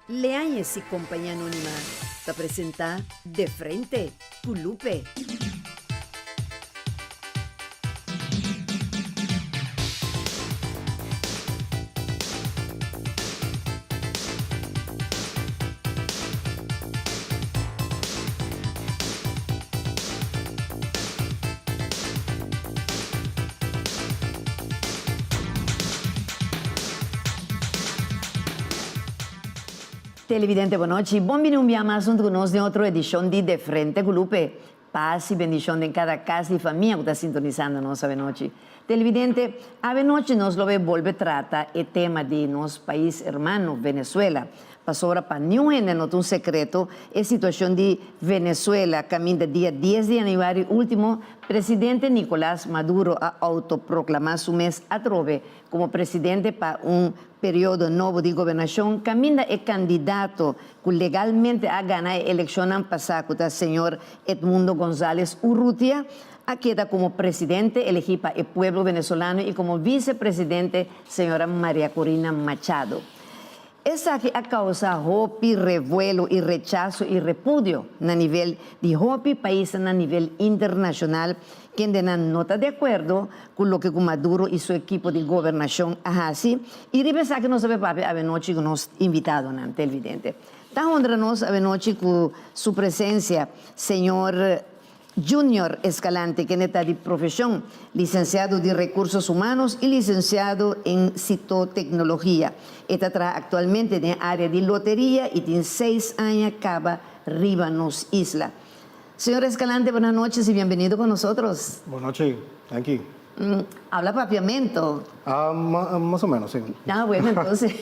Leáñez y Compañía Anónima ta presenta De Frente cu Lupe. Televidente bon nochi, bon bini un bia mas hunto cu nos den otro edicion di De Frente cu Lupe. Paz y bendicion den cada cas y famia cu ta sintonisando nos avenochi. Televidente, avenochi nos lo bay bolbe trata e tema di nos pais hermano Venezuela. Pasobra pa niun hende no ta un secreto e situacion di Venezuela caminda dia dies di januari ultimo presidente Nicolas Maduro a autoproclama su mes atrobe como presidente pa un periodo nobo di gobernacion caminda e candidato cu legalmente a gana e eleccionnan pasa cu ta señor Edmundo Gonzalez Urrutia a keda como presidente elegi pa e pueblo venezolano y como vicepresidente señora Maria Corina Machado. Esaki a causa hopi revuelo y rechaso y repudio na nivel di hopi paisnan na nivel internacional kendenan no ta di acuerdo cu loke cu Maduro y su ekipo di gobernacion a haci y riba esaki nos a bay papia avenochi cu nos invitadonan televidente. Ta honra nos avenochi cu su presencia señor Junior Escalante, kende ta di profesion licenciado di Recursos Humanos y licenciado en Citotecnologia. E ta traha actualmente den area di loteria y tin seis aña caba riba nos isla. Señor Escalante, buenas noches y bienvenido con nosotros. Buenas noches, danki. Habla papiamento? Ah, mas o menos, sí. Ah, bueno, entonces,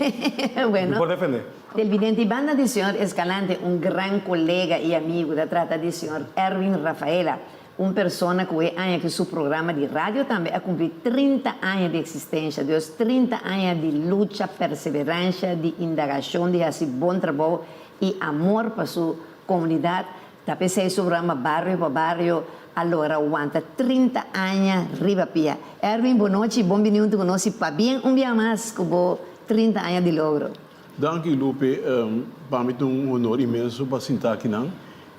bueno. Mi por defende. Televidente, y banda di señor Escalante, un gran colega y amigo, ta trata di señor Erwin Rafaela, un persona cu e aña cu su programa di radio tambe a cumpli 30 aña di existencia, dus 30 aña di lucha, perseverancia, di indagacion, di haci bon trabou y amor pa su comunidad. Ta p'esei su programa Bario pa Bario a logra wanta 30 aña riba pia. Erwin, bon nochi, bon bini huntu ku nos i pabien un bia mas ku bo 30 aña di logro. Danki Lupe, pa mi ta un honor inmenso pa sinta akinan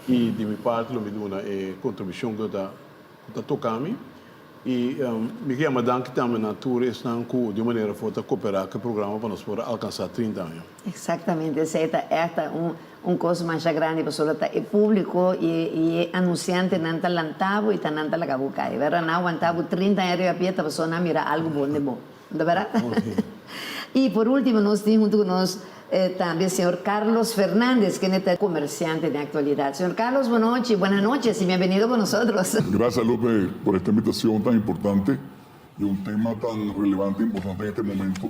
i di mi parti lo mi duna e kontribushon ku ta ku ta toka mi. I mi ke yama danki tambe na tur esnan ku di un manera of otro ta koperá ku e programa pa nos por a alkansá 30 aña. Exactamente, esei ta ègt un un kos masha grandi pasobra ta e públiko i i e anunsiantenan ta lanta bo i ta nan ta laga bo kai, bèrdat? Nan a wanta bo 30 aña riba pie ta pasobra nan a mira algu bon den bo, no ta bèrdat? I por último nos tin huntu ku nos tambe señor Carlos Fernandez kende ta komersiante den aktualidat. Señor Carlos, bon nochi, buenas noches i bienvenido con nosotros. Gracias Lupe por esta invitacion tan importante y un tema tan relevante e importante en este momento.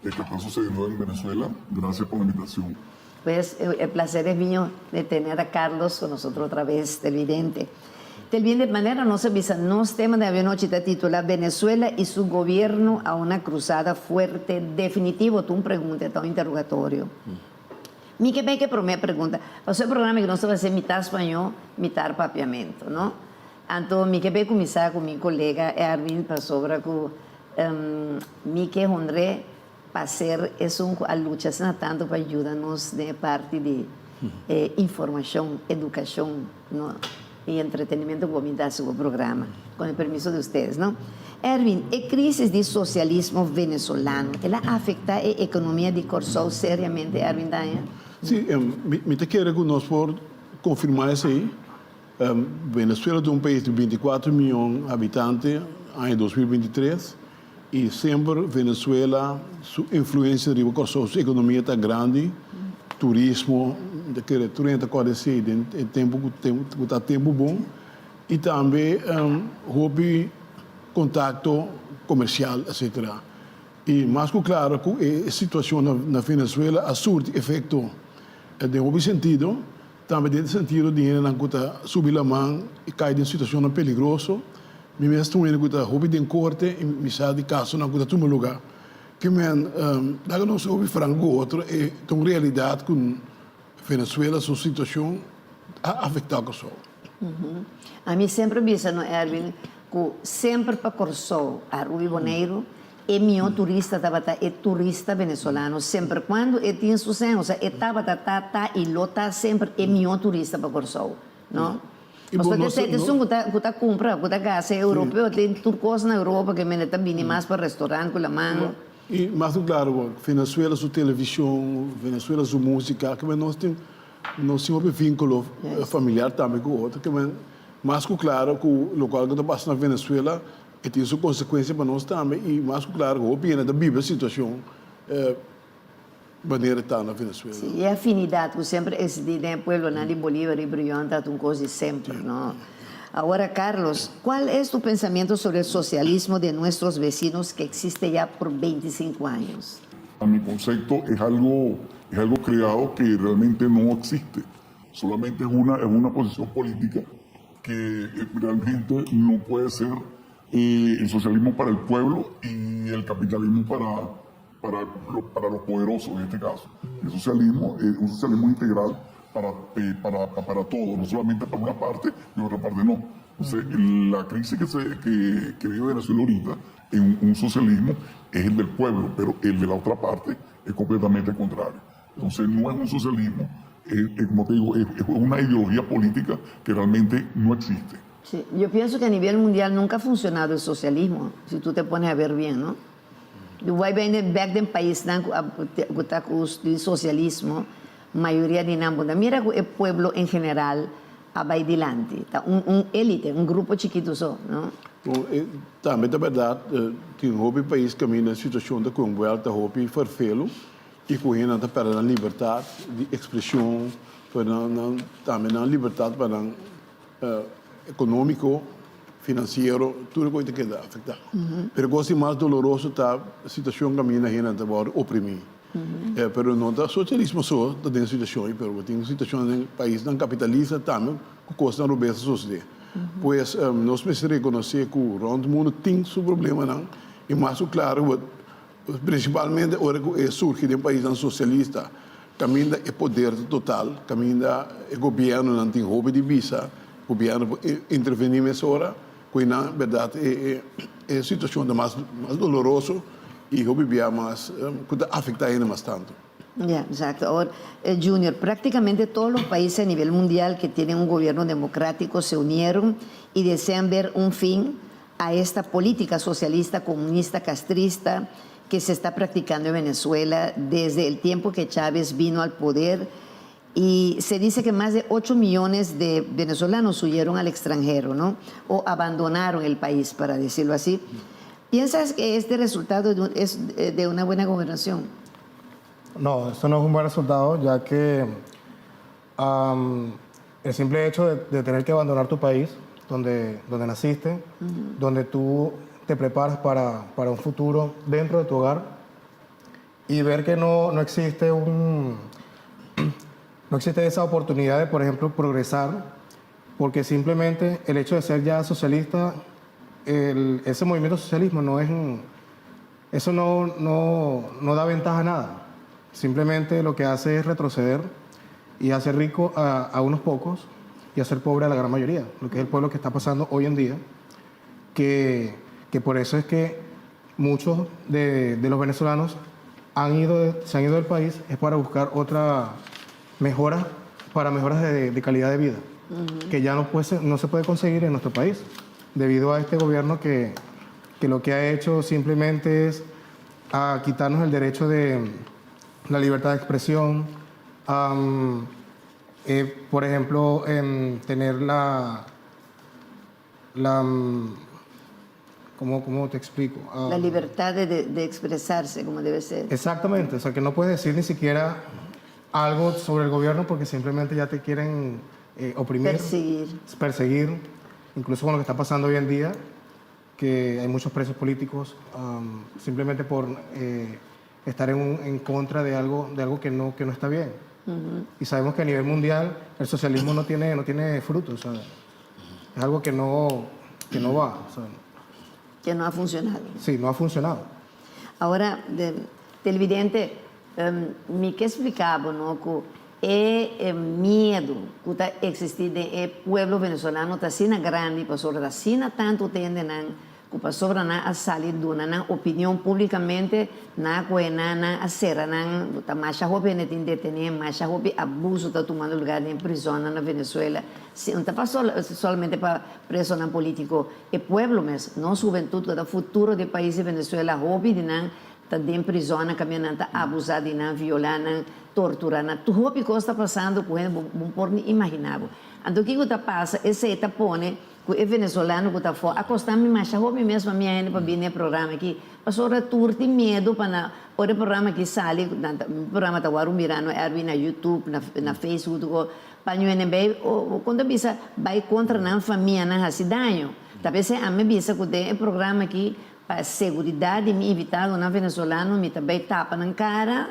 E ke ta sucediendo en Venezuela. Gracias por la invitacion. Pues el placer es mío de tener a Carlos con nosotros otra vez, televidente. Televidente, manera nos a bisa, nos tema de avenochi ta titula Venezuela y su gobierno a una cruzada fuerte definitivo. Ta un pregunta, ta un interrogatorio. Mi ke bay ke prome pregunta, pasobra e programa ke nos ta haci mitad spañol, mitad papiamento, no? Anto mi ke bay cuminsa cu mi colega Erwin pasobra cu Mi ke honr'é pa ser esun ku a lucha asina tantu pa yuda nos den e parti di e informashon, edukashon, no, i entretenimento ku bo bin ta hasi ku bo programa, kon e permiso di ustedes, no. Erwin, e krisis di sosialismo venezolano, el a afektá e ekonomia di Kòrsou seriamente, Erwin Daña? Sí, mi ta kere ku nos por konfirmá esei. Venezuela ta un pais di 24 miyon habitante aña 2023 y semper Venezuela su influencia riba Kòrsou su ekonomia ta grandi, turismo, mi ta kere tur hende ta kòrda esei den e tempu ku ta tempu bon y tambe hopi kontakto komersial etcetera. Y mas ku klaro ku e situashon na Venezuela a surti efekto den hopi sentido. Tambe den e sentido di hendenan ku ta subi laman i kai den situashonnan peligroso. Mi mes ta un hende ku ta hopi den korte i mi sa di kasonan ku ta tuma lugá. Ke men, laga nos hopi franko ku otro, e ta un realidat ku Venezuela su situashon a afektá Kòrsou. Ami semper bisa no Erwin ku semper pa Kòrsou, Aruba i Boneiru. E mihó turista tabata e turista venezolano semper cuando e tin su sen, osea e tabata, ta, ta y lo ta semper e mihó turista pa Kòrsou, no? Pasobra esei ta esun ku ta kumpra, ku ta gasta, e europeo tin tur kos na Europa ke mende ta bini mas pa restaurant ku laman. Y mas ku klaro, Venezuela su television, Venezuela su músika, ke men nos tin nos tin hopi vínkulo familiar tambe ku otro, ke men mas ku klaro ku lokual ku ta pasa na Venezuela E tin su konsekuensia pa nos tambe i mas ku klaru ku hopi hende ta biba e situashon manera ta na Venezuela. Sí, e afinidat ku semper eksistí den e pueblonan di Bolívar i Brión ta un kos di semper, no? Awor, Carlos, kual es tu pensamiento sobre el socialismo de nuestros vecinos que existe ya por 25 años? A mi concepto es algo es algo creado que realmente no existe, solamente es una es una posición política que realmente no puede ser eh, el socialismo para el pueblo y el capitalismo para, para, para los poderosos en este caso. El socialismo es un socialismo integral para, eh, para, para todos, no solamente para una parte y otra parte no. Entonces, la crisis que, se, que, que vive Venezuela ahorita en un, socialismo es el del pueblo, pero el de la otra parte es completamente contrario. Entonces, no es un socialismo, es, como te digo, es, una ideología política que realmente no existe. Sí, yo pienso que a nivel mundial nunca ha funcionado el socialismo, si tú te pones a ver bien, ¿no? Bo bai bèk den paisnan ku ta ku di socialismo, mayoria di nan bo ta mira ku e pueblo en general a bai dilanti. Ta un un élite, un grupo chikitu so, no? Bon, e tambe ta bèrdat, tin hopi pais kaminda e situashon ta ku un buèlta hopi ferfelu i ku hendenan ta pèrdè nan libertat di ekspreshon, pèrdè nan tambe nan libertat pa nan Economico, financiero, tur e cosa ta keda afecta. Pero e cosa di mas doloroso ta situacion caminda hendenan ta worde oprimi. Pero no ta socialismo so ta den situacion ayi, pero bo tin situacion den paisnan capitalista tambe cu cosnan robes ta sucede. Pues nos mester reconoce cu rond mundo tin su problemanan y mas cu claro bo Principalmente ora cu e surgi den paisnan socialista, caminda e poder ta total, caminda e gobiernonan tin hopi di bisa, gobierno por interveni mesora, cu einan berdad e e situacion ta mas mas doloroso y hopi bia mas cu ta afecta hende mas tanto. Ya, exacto. Awor, Junior, practicamente todos los países a nivel mundial que tienen un gobierno democrático se unieron y desean ver un fin a esta política socialista, comunista, castrista que se está practicando en Venezuela desde el tiempo que Chávez vino al poder y se dice que más de 8 millones de venezolanos huyeron al extranjero, ¿no? O abandonaron el país, para decirlo así. ¿Piensas que este resultado es de una buena gobernación? No, esto no es un buen resultado, ya que el simple hecho de, tener que abandonar tu país, donde, donde naciste, donde tú te preparas para, para, un futuro dentro de tu hogar, y ver que no, no existe un no existe esa oportunidad de, por ejemplo, progresar, porque simplemente el hecho de ser ya socialista, el, ese movimiento socialismo no es un, eso no, no, no da ventaja a nada. Simplemente lo que hace es retroceder y hacer rico a, a unos pocos y hacer pobre a la gran mayoría, lo que es el pueblo que está pasando hoy en día, que, que por eso es que muchos de, de los venezolanos han ido, se han ido del país, es para buscar otra mejora, para mejoras de, de calidad de vida, que ya no, puede, no se puede conseguir en nuestro país, debido a este gobierno que, que lo que ha hecho simplemente es a quitarnos el derecho de la libertad de expresión, eh, por ejemplo, en tener la, la ¿cómo, ¿cómo, te explico? la libertad de, de, expresarse como debe ser. Exactamente, o sea, que no puedes decir ni siquiera algo sobre el gobierno porque simplemente ya te quieren eh, oprimir. Perseguir. Perseguir, incluso con lo que está pasando hoy en día, que hay muchos presos políticos simplemente por eh, estar en, en contra de algo, de algo que, no, que no está bien. Y sabemos que a nivel mundial el socialismo no tiene, no tiene frutos, o sea, es algo que no, que no va. O sea, que no ha funcionado. Sí, no ha funcionado. Ahora, de, televidente, um, mi ke splika bo, no, ku e, e miedu ku ta eksistí den e pueblo venezolano ta asina grandi, pasobra ta asina tantu hendenan. Ku pasobra nan a sali duna nan opinion públikamente, nan a kohe nan, nan a sera nan, ta masha hopi hende tin detené, masha hopi abuso ta tumando lugar den prizònnan na Venezuela. Si no ta pa solamente pa presonan polítiko, e pueblo mes, nos hubentut ku ta futuro di e pais di Venezuela, hopi di nan ta den prizònnan kaminda nan ta abusá di nan, violá nan, torturá nan. Tur hopi kos ta pasando ku hende bo no por ni imaginá bo. Anto kiko ta pasa? Esei ta pone Ku e venezolano ku ta afó a kosta mi masha hopi mes pa mi a hende pa bini e programa aki. Pasobra tur tin miedu pa na ora e programa aki sali, nan ta mi programa ta wòrdu mira no Erwin na YouTube, na na Facebook tur ko, pa ñuene bay o kon ta bisa bay kontra nan famianan hasi daño. Ta p'esei ami a bisa ku den e programa aki pa seguridat di mi invitadonan venezolano mi ta bay tapa nan kara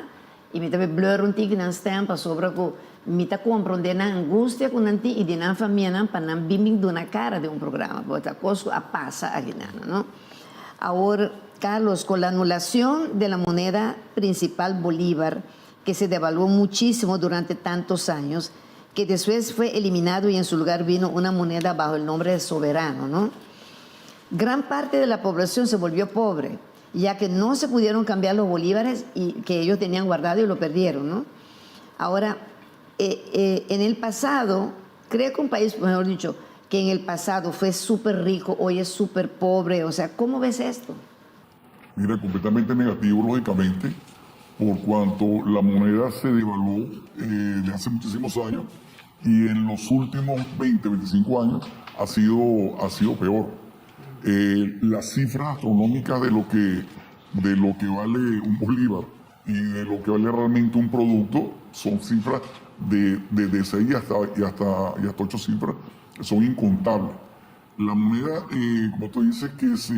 I mi ta bay blur un tiki nan stem pasobra ku mi ta komprondé nan angustia ku nan tin i di nan famianan pa nan bin bin duna kara den un programa pasobra ta kos ku a pasa akinana no. Awor Carlos con la anulacion de la moneda principal bolívar que se devaluó muchísimo durante tantos años que despues fue eliminado y en su lugar vino una moneda bajo el nombre de soberano no gran parte de la población se volvió pobre ya que no se pudieron cambiar los bolívares y que ellos tenían guardado y lo perdieron, ¿no? Ahora, eh, eh, en el pasado, creo que un país, mejor dicho, que en el pasado fue súper rico, hoy es súper pobre, o sea, ¿cómo ves esto? Mira, completamente negativo, lógicamente, por cuanto la moneda se devaluó eh, de hace muchísimos años y en los últimos 20, 25 años ha sido, ha sido peor. Eh, las cifras astronómicas de lo que, de lo que vale un bolívar y de lo que vale realmente un producto son cifras de, de, 6 hasta, y hasta, y hasta 8 cifras, son incontables. La moneda, eh, como tú dices, que se,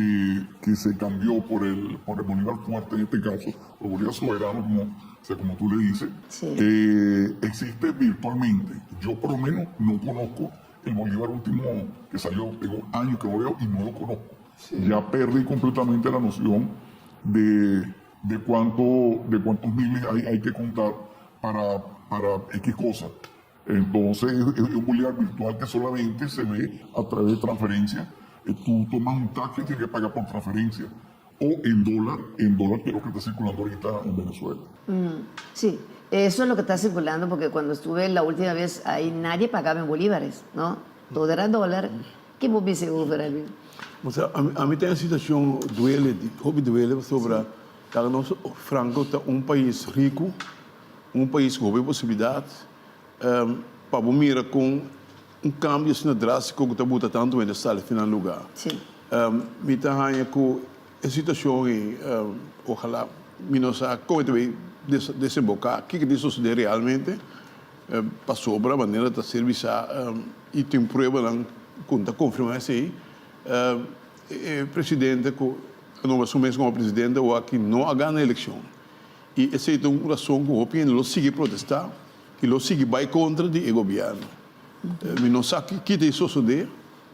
que se cambió por el, por el bolívar fuerte en este caso, el bolívar soberano, como, o sea, como tú le dices, eh, existe virtualmente. Yo por lo menos no conozco el bolívar último que salió, tengo años que no veo y no lo conozco. Ya perdí completamente la noción de, de, cuánto, de cuántos miles hay, hay que contar para, para X cosa. Entonces es, un bolívar virtual que solamente se ve a través de transferencia. Eh, tú tomas un taxi y tienes que pagar por transferencia. O en dólar, en dólar que es lo que está circulando ahorita en Venezuela. Mm, sí, eso es lo que está circulando porque cuando estuve la última vez ahí nadie pagaba en bolívares, ¿no? Todo era dólar. Ki bo bisa over abi? O sea, ami ta den situacion duele, hopi duele pasobra ta nos Franco ta un pais rico, un pais cu hopi posibilidad, pa bo mira con un cambio asina drastico cu ta buta tanto hende sali fi nan lugar. Mi ta haña cu e situacion ey, ojalá mi no sa con e ta bay desemboca, kico ta sucede realmente, pasobra manera ta ser bisa y tin pruebanan cu ta confirma esey, e presidente cu a nombra su mes como presidente awor aki no a gana eleccion. Y esey ta un razon cu hopi hende lo sigui protesta y lo sigui bay contra di e gobierno. Mi no sa ki ta sosode,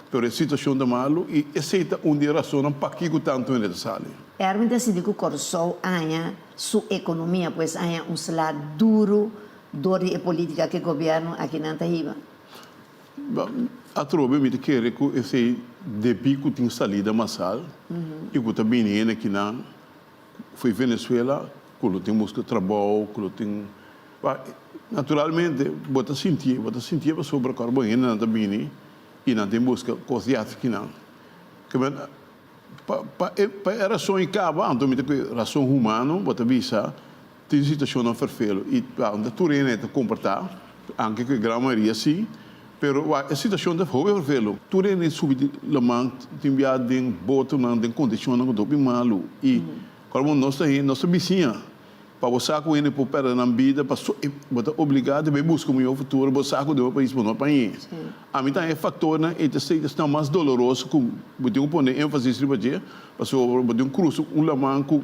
pero e situacion ta malo y esey ta un di e razonnan pakico tanto hende ta sali. Erwin ta sinti ku Kòrsou aña su ekonomia pues aña un sla duru dor di e politika ku e gobièrnu akinan ta hiba. Atrobe mi ta kere ku esei debí ku tin salida masal i ku ta bini hende akinan fo'i Venezuela ku lo tin buska trabou, ku lo tin naturalmente bo ta sintié, bo ta sintié pasobra kòrda bo hendenan ta bini i nan tin buska kos di hasi akinan. Pa pa e rason ei kaba, anto mi ta ku rason humano bo ta bisa tin situacionnan ferfelo y unda tur hende ta comporta, aunke cu e gran mayoria si, pero wak e situacion ta hopi ferfelo. Tur hende subi di laman tin bia den botonan den condicionnan cu ta hopi malu y cuando nos ta hende nos ta bisiña pa bo sa cu hende por perde nan bida paso bo ta obliga di bay busca un miho futuro bo sa cu den bo pais bo no pa hañ'e. Ami ta e factornan ey ta esnan mas doloroso cu bo tin cu pone enfasis riba dje pasobra bo tin cu crusa un laman cu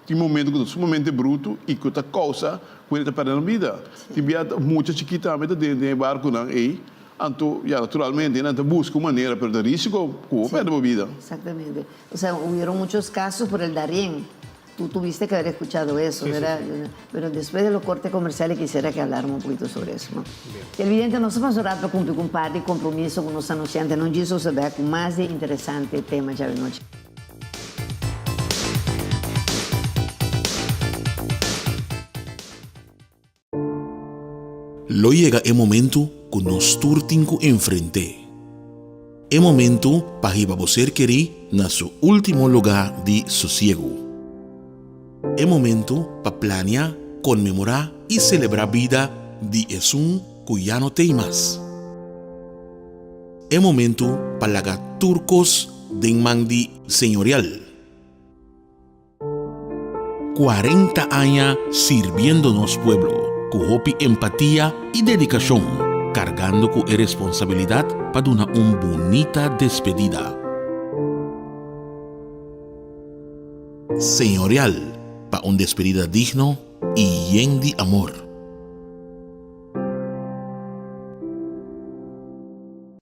Tin momento ku ta sumamente brutu i ku ta kousa ku hende ta pèrdè nan bida. Tin bia mucha chikí tambe ta den den e barkunan ei, anto ya naturalmente nan ta buska un manera, pero ta risiko ku bo pèrdè bo bida. Exactamente. O sea, hubieron muchos casos por el Darién. Tú tuviste que haber escuchado eso, ¿verdad? Pero después de los cortes comerciales quisiera que habláramos un poquito sobre eso, no? Televidente, nos ta pasa un rato pa cumpli cu un par di compromiso cu nos anunciante. No djis nos ta bek cu mas di interesante tema djawe nochi. Lo yega e momentu ku nos tur tin ku enfrent'é. E momentu pa hiba bo ser kerí na su último lugá di sosiegu. E momentu pa plania, konmemorá i selebrá bida di esun ku ya no t'ei mas. E momentu pa laga tur kos den man di Señorial. 40 aña sirbiendo nos pueblo ku hopi empatia i dedikashon, kargando ku e responsabilidat pa duna un bunita despedida. Señorial pa un despedida digno i yen di amor.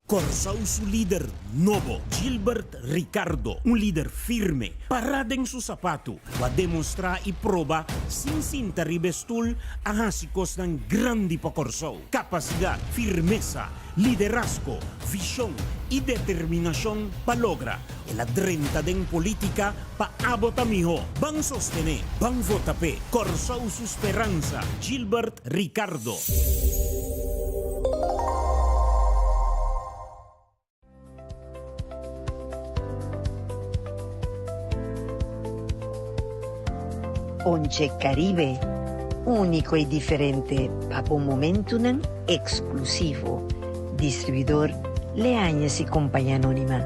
Kòrsou su lider nobo, Gilbert Ricardo, un lider firme, pará den su sapatu, ku a demostrá i proba sin sinta riba e stul a hasi kosnan grandi pa Kòrsou. Kapasidat, firmesa, liderazgo, vishon i determinashon pa logra. El a drenta den polítika pa abo ta mihó. Ban sostené, ban vota p'e. Kòrsou su speransa, Gilbert Ricardo. Ponche Caribe, úniko i diferente pa bo momentunan eksklusivo. Distribuidor Leañez y Compañía Anónima.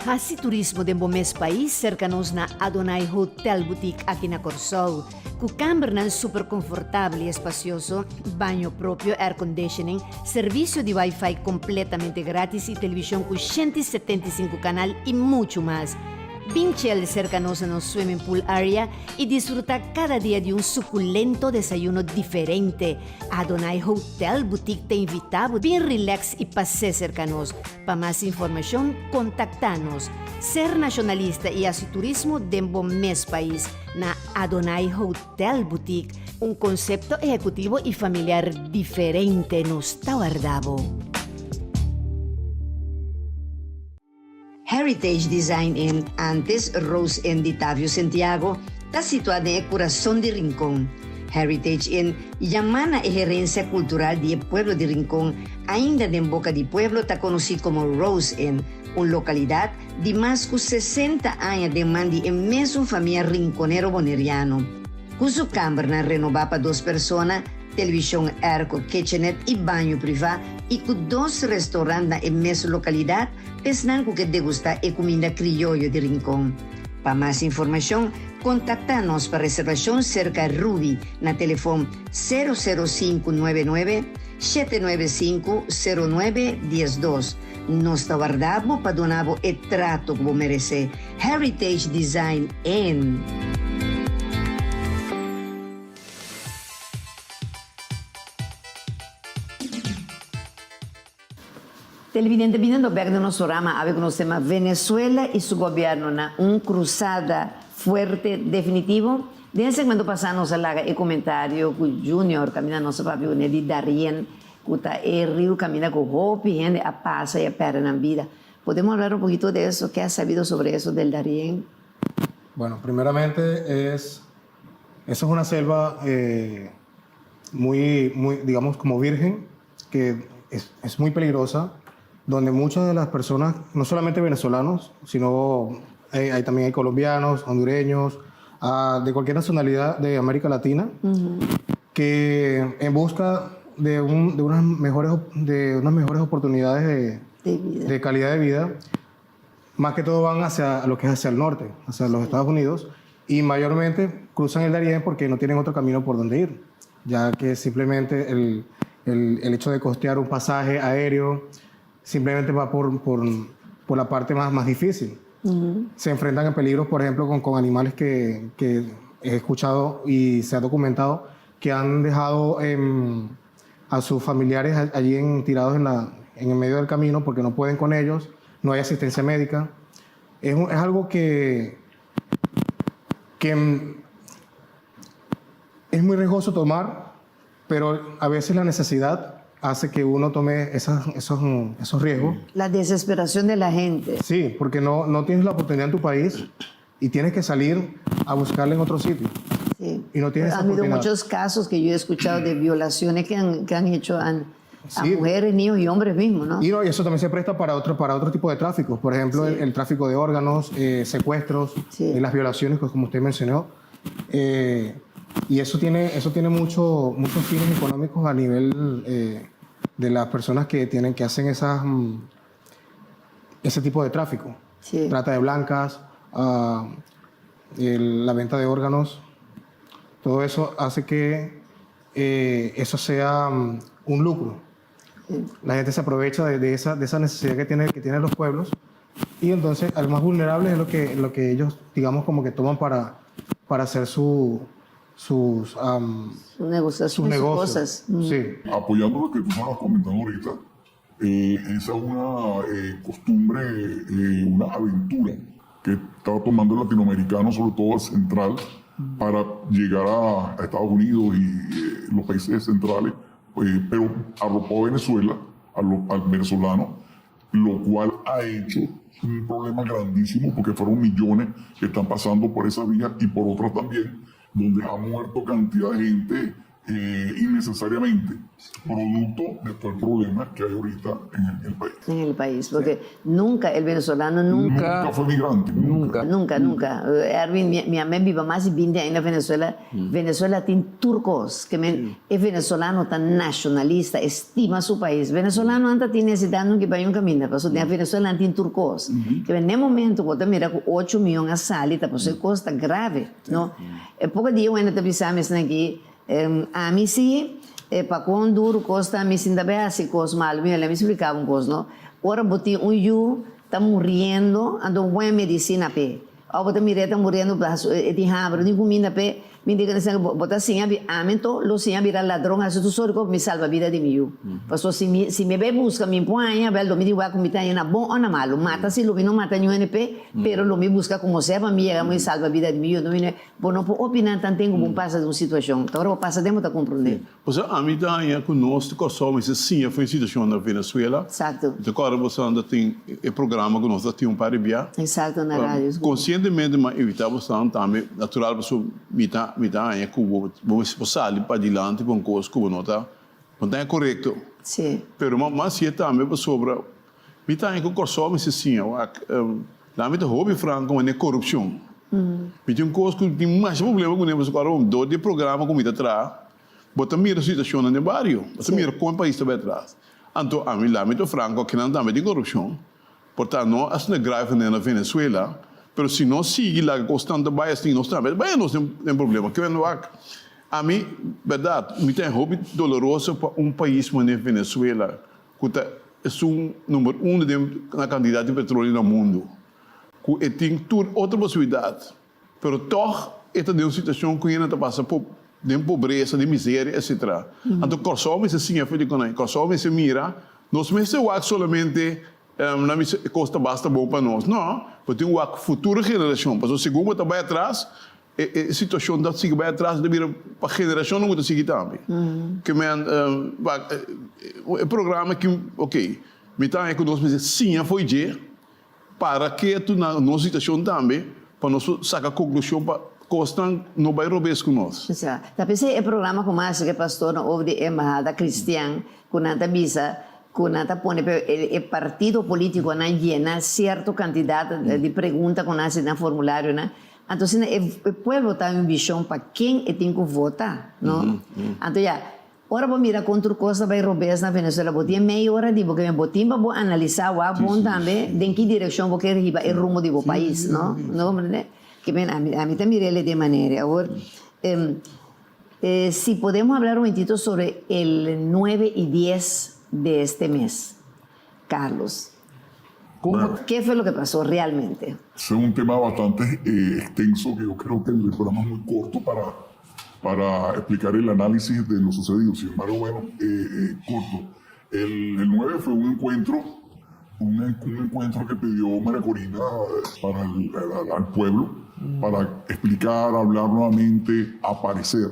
Hasi turismo den bo mes pais serka nos na Adonai Hotel Boutique aki na Kòrsou. Ku kambernan super konfortabel i espasioso, baño propio, air conditioning, servisio di wifi kompletamente gratis i televishon ku 175 kanal i muchu mas. Bin chel serka nos na nos swimming pool area i disfrutá kada dia di un sukulento desayuno diferente. Adonai Hotel Boutique ta invitá bo bin relax i pas'é serka nos. Pa mas informashon kontaktá nos. Ser nashonalista i hasi turismo den bo mes pais na Adonai Hotel Boutique, un konsepto ehekutivo i familiar diferente nos ta warda bo. Heritage Design Inn, antes Rose Inn di Tavio Sentiago, ta situá den e kurason di Rincon. Heritage Inn yamá na e herensia kultural di e pueblo di Rincon, ainda den boka di pueblo ta konosí komo Rose Inn, un lokalidat di mas ku 60 aña den man di e mesun famia rinconero boneriano. Ku su kambernan renobá pa dos persona, televishon airco, kitchenet i baño privá i ku dos restaurant na e mesun lokalidat, p'esnan ku ke degustá e kuminda krioyo di Rincon. Pa mas informashon, kontaktá nos pa reservashon serka Ruby na telefon 00599 795 09 12. Nos ta warda bo pa duna bo e trato ku bo meresé. Heritage Design Inn. Televidente biniendo bek den nos programa awe ku nos tema Venezuela y su gobierno na un cruzada fuerte definitivo. Den e segmento pasa nos a laga e comentario ku Junior caminda nos a papia ku ne di Darien ku ta e riu caminda ku hopi hende a pasa y a perde nan bida. Podemos hablar un poquito de eso? Ke has sabido sobre eso del Darien? Bueno, primeramente es, eso es una selva eh, muy, muy, digamos, como virgen, que es, es muy peligrosa, donde muchas de las personas, no solamente venezolanos, sino hay, hay también hay colombianos, hondureños, ah, de cualquier nacionalidad de América Latina, que en busca de, un, de, unas, mejores, de unas mejores oportunidades de, De vida. de calidad de vida, más que todo van hacia lo que es hacia el norte, hacia los Estados Unidos, y mayormente cruzan el Darién porque no tienen otro camino por donde ir, ya que simplemente el, el, el hecho de costear un pasaje aéreo simplemente va por, por, por la parte más, más difícil. Se enfrentan a peligros, por ejemplo, con, con animales que, que he escuchado y se ha documentado que han dejado em, a sus familiares allí en, tirados en, la, en el medio del camino porque no pueden con ellos, no hay asistencia médica. Es, es algo que, que es muy riesgoso tomar, pero a veces la necesidad hace que uno tome esas, esos, esos riesgos. La desesperación de la gente. Sí, porque no, no tienes la oportunidad en tu país y tienes que salir. a buscarla en otro sitio. Sí. Y no tiene Ha esa habido oportunidad. muchos casos que yo he escuchado de violaciones que han hecho a Sí. mujeres, niños y hombres mismos, ¿no? Y, no, y eso también se presta para otro tipo de tráficos. Por ejemplo, el tráfico de órganos, secuestros, las violaciones, pues, como usted mencionó. Y eso tiene muchos fines económicos a nivel de las personas que hacen ese tipo de tráfico. Trata de blancas, la venta de órganos. Todo eso hace que eso sea un lucro. La gente se aprovecha de esa necesidad que tienen los pueblos y entonces al más vulnerable es lo que ellos, digamos, como que toman para hacer Su negociación, sus sus negocios. cosas. Sí. Apoyando lo que tú estabas comentando ahorita, esa es una costumbre, una aventura que está tomando el latinoamericano, sobre todo el central, para llegar a Estados Unidos y los países centrales, pero arropó a Venezuela, al venezolano, lo cual ha hecho un problema grandísimo porque fueron millones que están pasando por esa vía y por otras también, donde ha muerto cantidad de gente innecesariamente, producto de todo el problema que hay ahorita en el país. En el país, porque nunca, el venezolano nunca, Nunca fue migrante, nunca. Nunca, nunca. Erwin, mi mama a biba mas di 20 aña na Venezuela. Venezuela tin tur kos. Ke men, e venezolano ta nashonalista, stima su pais. Venezolano no tin nesesidat nunka bai un kaminda. Paso den Venezuela tin tur kos. Ke men, na momento ku bo mira ku 8 mion a sali, ta paso kos ta grave, no? E poko dia ainda ta pensando aki, ami si, pa kon duru kos ta, mi sin ta hasi kos malu, mi mi splika un kos, no? Ora bo tin un yu ta muriendo, anto buena medisina p'e. O bo ta mira ta muriendo, e tin hamber, ni kuminda p'e, mi di bo ta siña ami anto lo siña bira ladron, hasi tur sorto pa mi salba bida di mi yu. Paso si mi bai buska mi por haña, bel lo mi di wak mi ta na bon o na malu. Mata si lo mi no mata ni NP, pero lo mi buska komo sea pa mi yega mi salba bida di mi yu. No mi bo no por opiná tantu ku pasa den un situashon. Awor pasa den ta komprondé. Osea, ami ta haña ku nos Kòrsou mester siña for di e situashon na Venezuela. Awor bo tin e programa ku nos tin un par di bia. Eksakto, na radio. Konsientemente m'a invitá bo tambe, natural bo mi ta haña ku bo sali pa dilanti ku kos ku no ta korekto. Pero mas si tambe pasobra mi ta haña ku Kòrsou mester siña la mi ta hopi franko manera korupshon. Mi tin kos ku tin mas problema ku ne pasobra dor di programa ku mi ta traha, bo ta mira situashon den bario, bo ta mira kon e pais ta bai atras. Anto ami la mi ta franko akinan tambe tin korupshon. Por tanto, no asina grave na Venezuela, pero si nos sigui laga kos ta bai asina, nos tambe bai nos tin problema. Ke men wak, ami, berdat, mi ta hopi doloroso pa un pais manera Venezuela, ku ta un number 1 na kantidat di petroleo na mundu. Ku e tin tur otro posibilidat, pero toch e ta den un situashon ku hende ta pasa den pobresa, den miseria, etc. Anto Kòrsou mester siña for di konai. Kòrsou mester mira, nos mester wak solamente na kos ta basta bon pa nos. No, pero tin wak futuro generashon. Pasobra segun bo ta bai atras, e situashon ta sigui bai atras, ta bira pa generashonnan ku ta sigui tambe. Ke men, e programa ki, ok, mi ta haña ku nos mester siña for dje, para ketu na nos situashon tambe, pa nos saka konklushon pa kosnan no bai robes ku nos. Sa, ta pensé e programa ku mas ke pastor no of di embahada kristian ku nan ta bisa ku nan ta pone pe e partido polítiko nan yena sierto kantidat di pregunta ku nan hasi na formulario nan. Anto asina e pueblo ta un vishon pa ken e tin ku vota, no? Anto ya, ora bo mira kon tur kos ta bai robes na Venezuela, bo tin mei ora di bo ke bo tin pa bo analisá wak bon tambe den ki direkshon bo ker hiba e rumbo di bo pais, no? No komprendé? Ke men ami ta mir'é di e manera. Awor, si podemos hablar un momentito sobre el 9 y 10 de este mes, Carlos. ¿Cómo? ¿Qué fue lo que pasó realmente? Es un tema bastante extenso que yo creo que el programa es muy corto para explicar el análisis de lo sucedido. Sin embargo, bueno, corto. El 9 fue un encuentro, un encuentro que pidió María Corina para al pueblo, para explicar, hablar nuevamente, aparecer.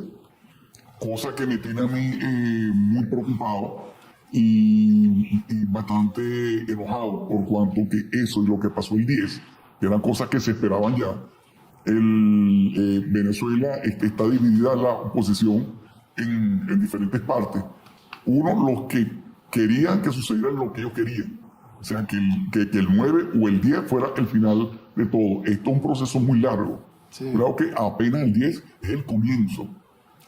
Cosa que me tiene a mí muy preocupado y bastante enojado por cuanto que eso y lo que pasó el 10, que eran cosas que se esperaban ya. El, eh, Venezuela este, está dividida la oposición en, en diferentes partes. Uno, los que querían que sucediera lo que ellos querían. O sea, que el, que, que el 9 o el 10 fuera el final de todo. Esto es un proceso muy largo. Claro que apenas el 10 es el comienzo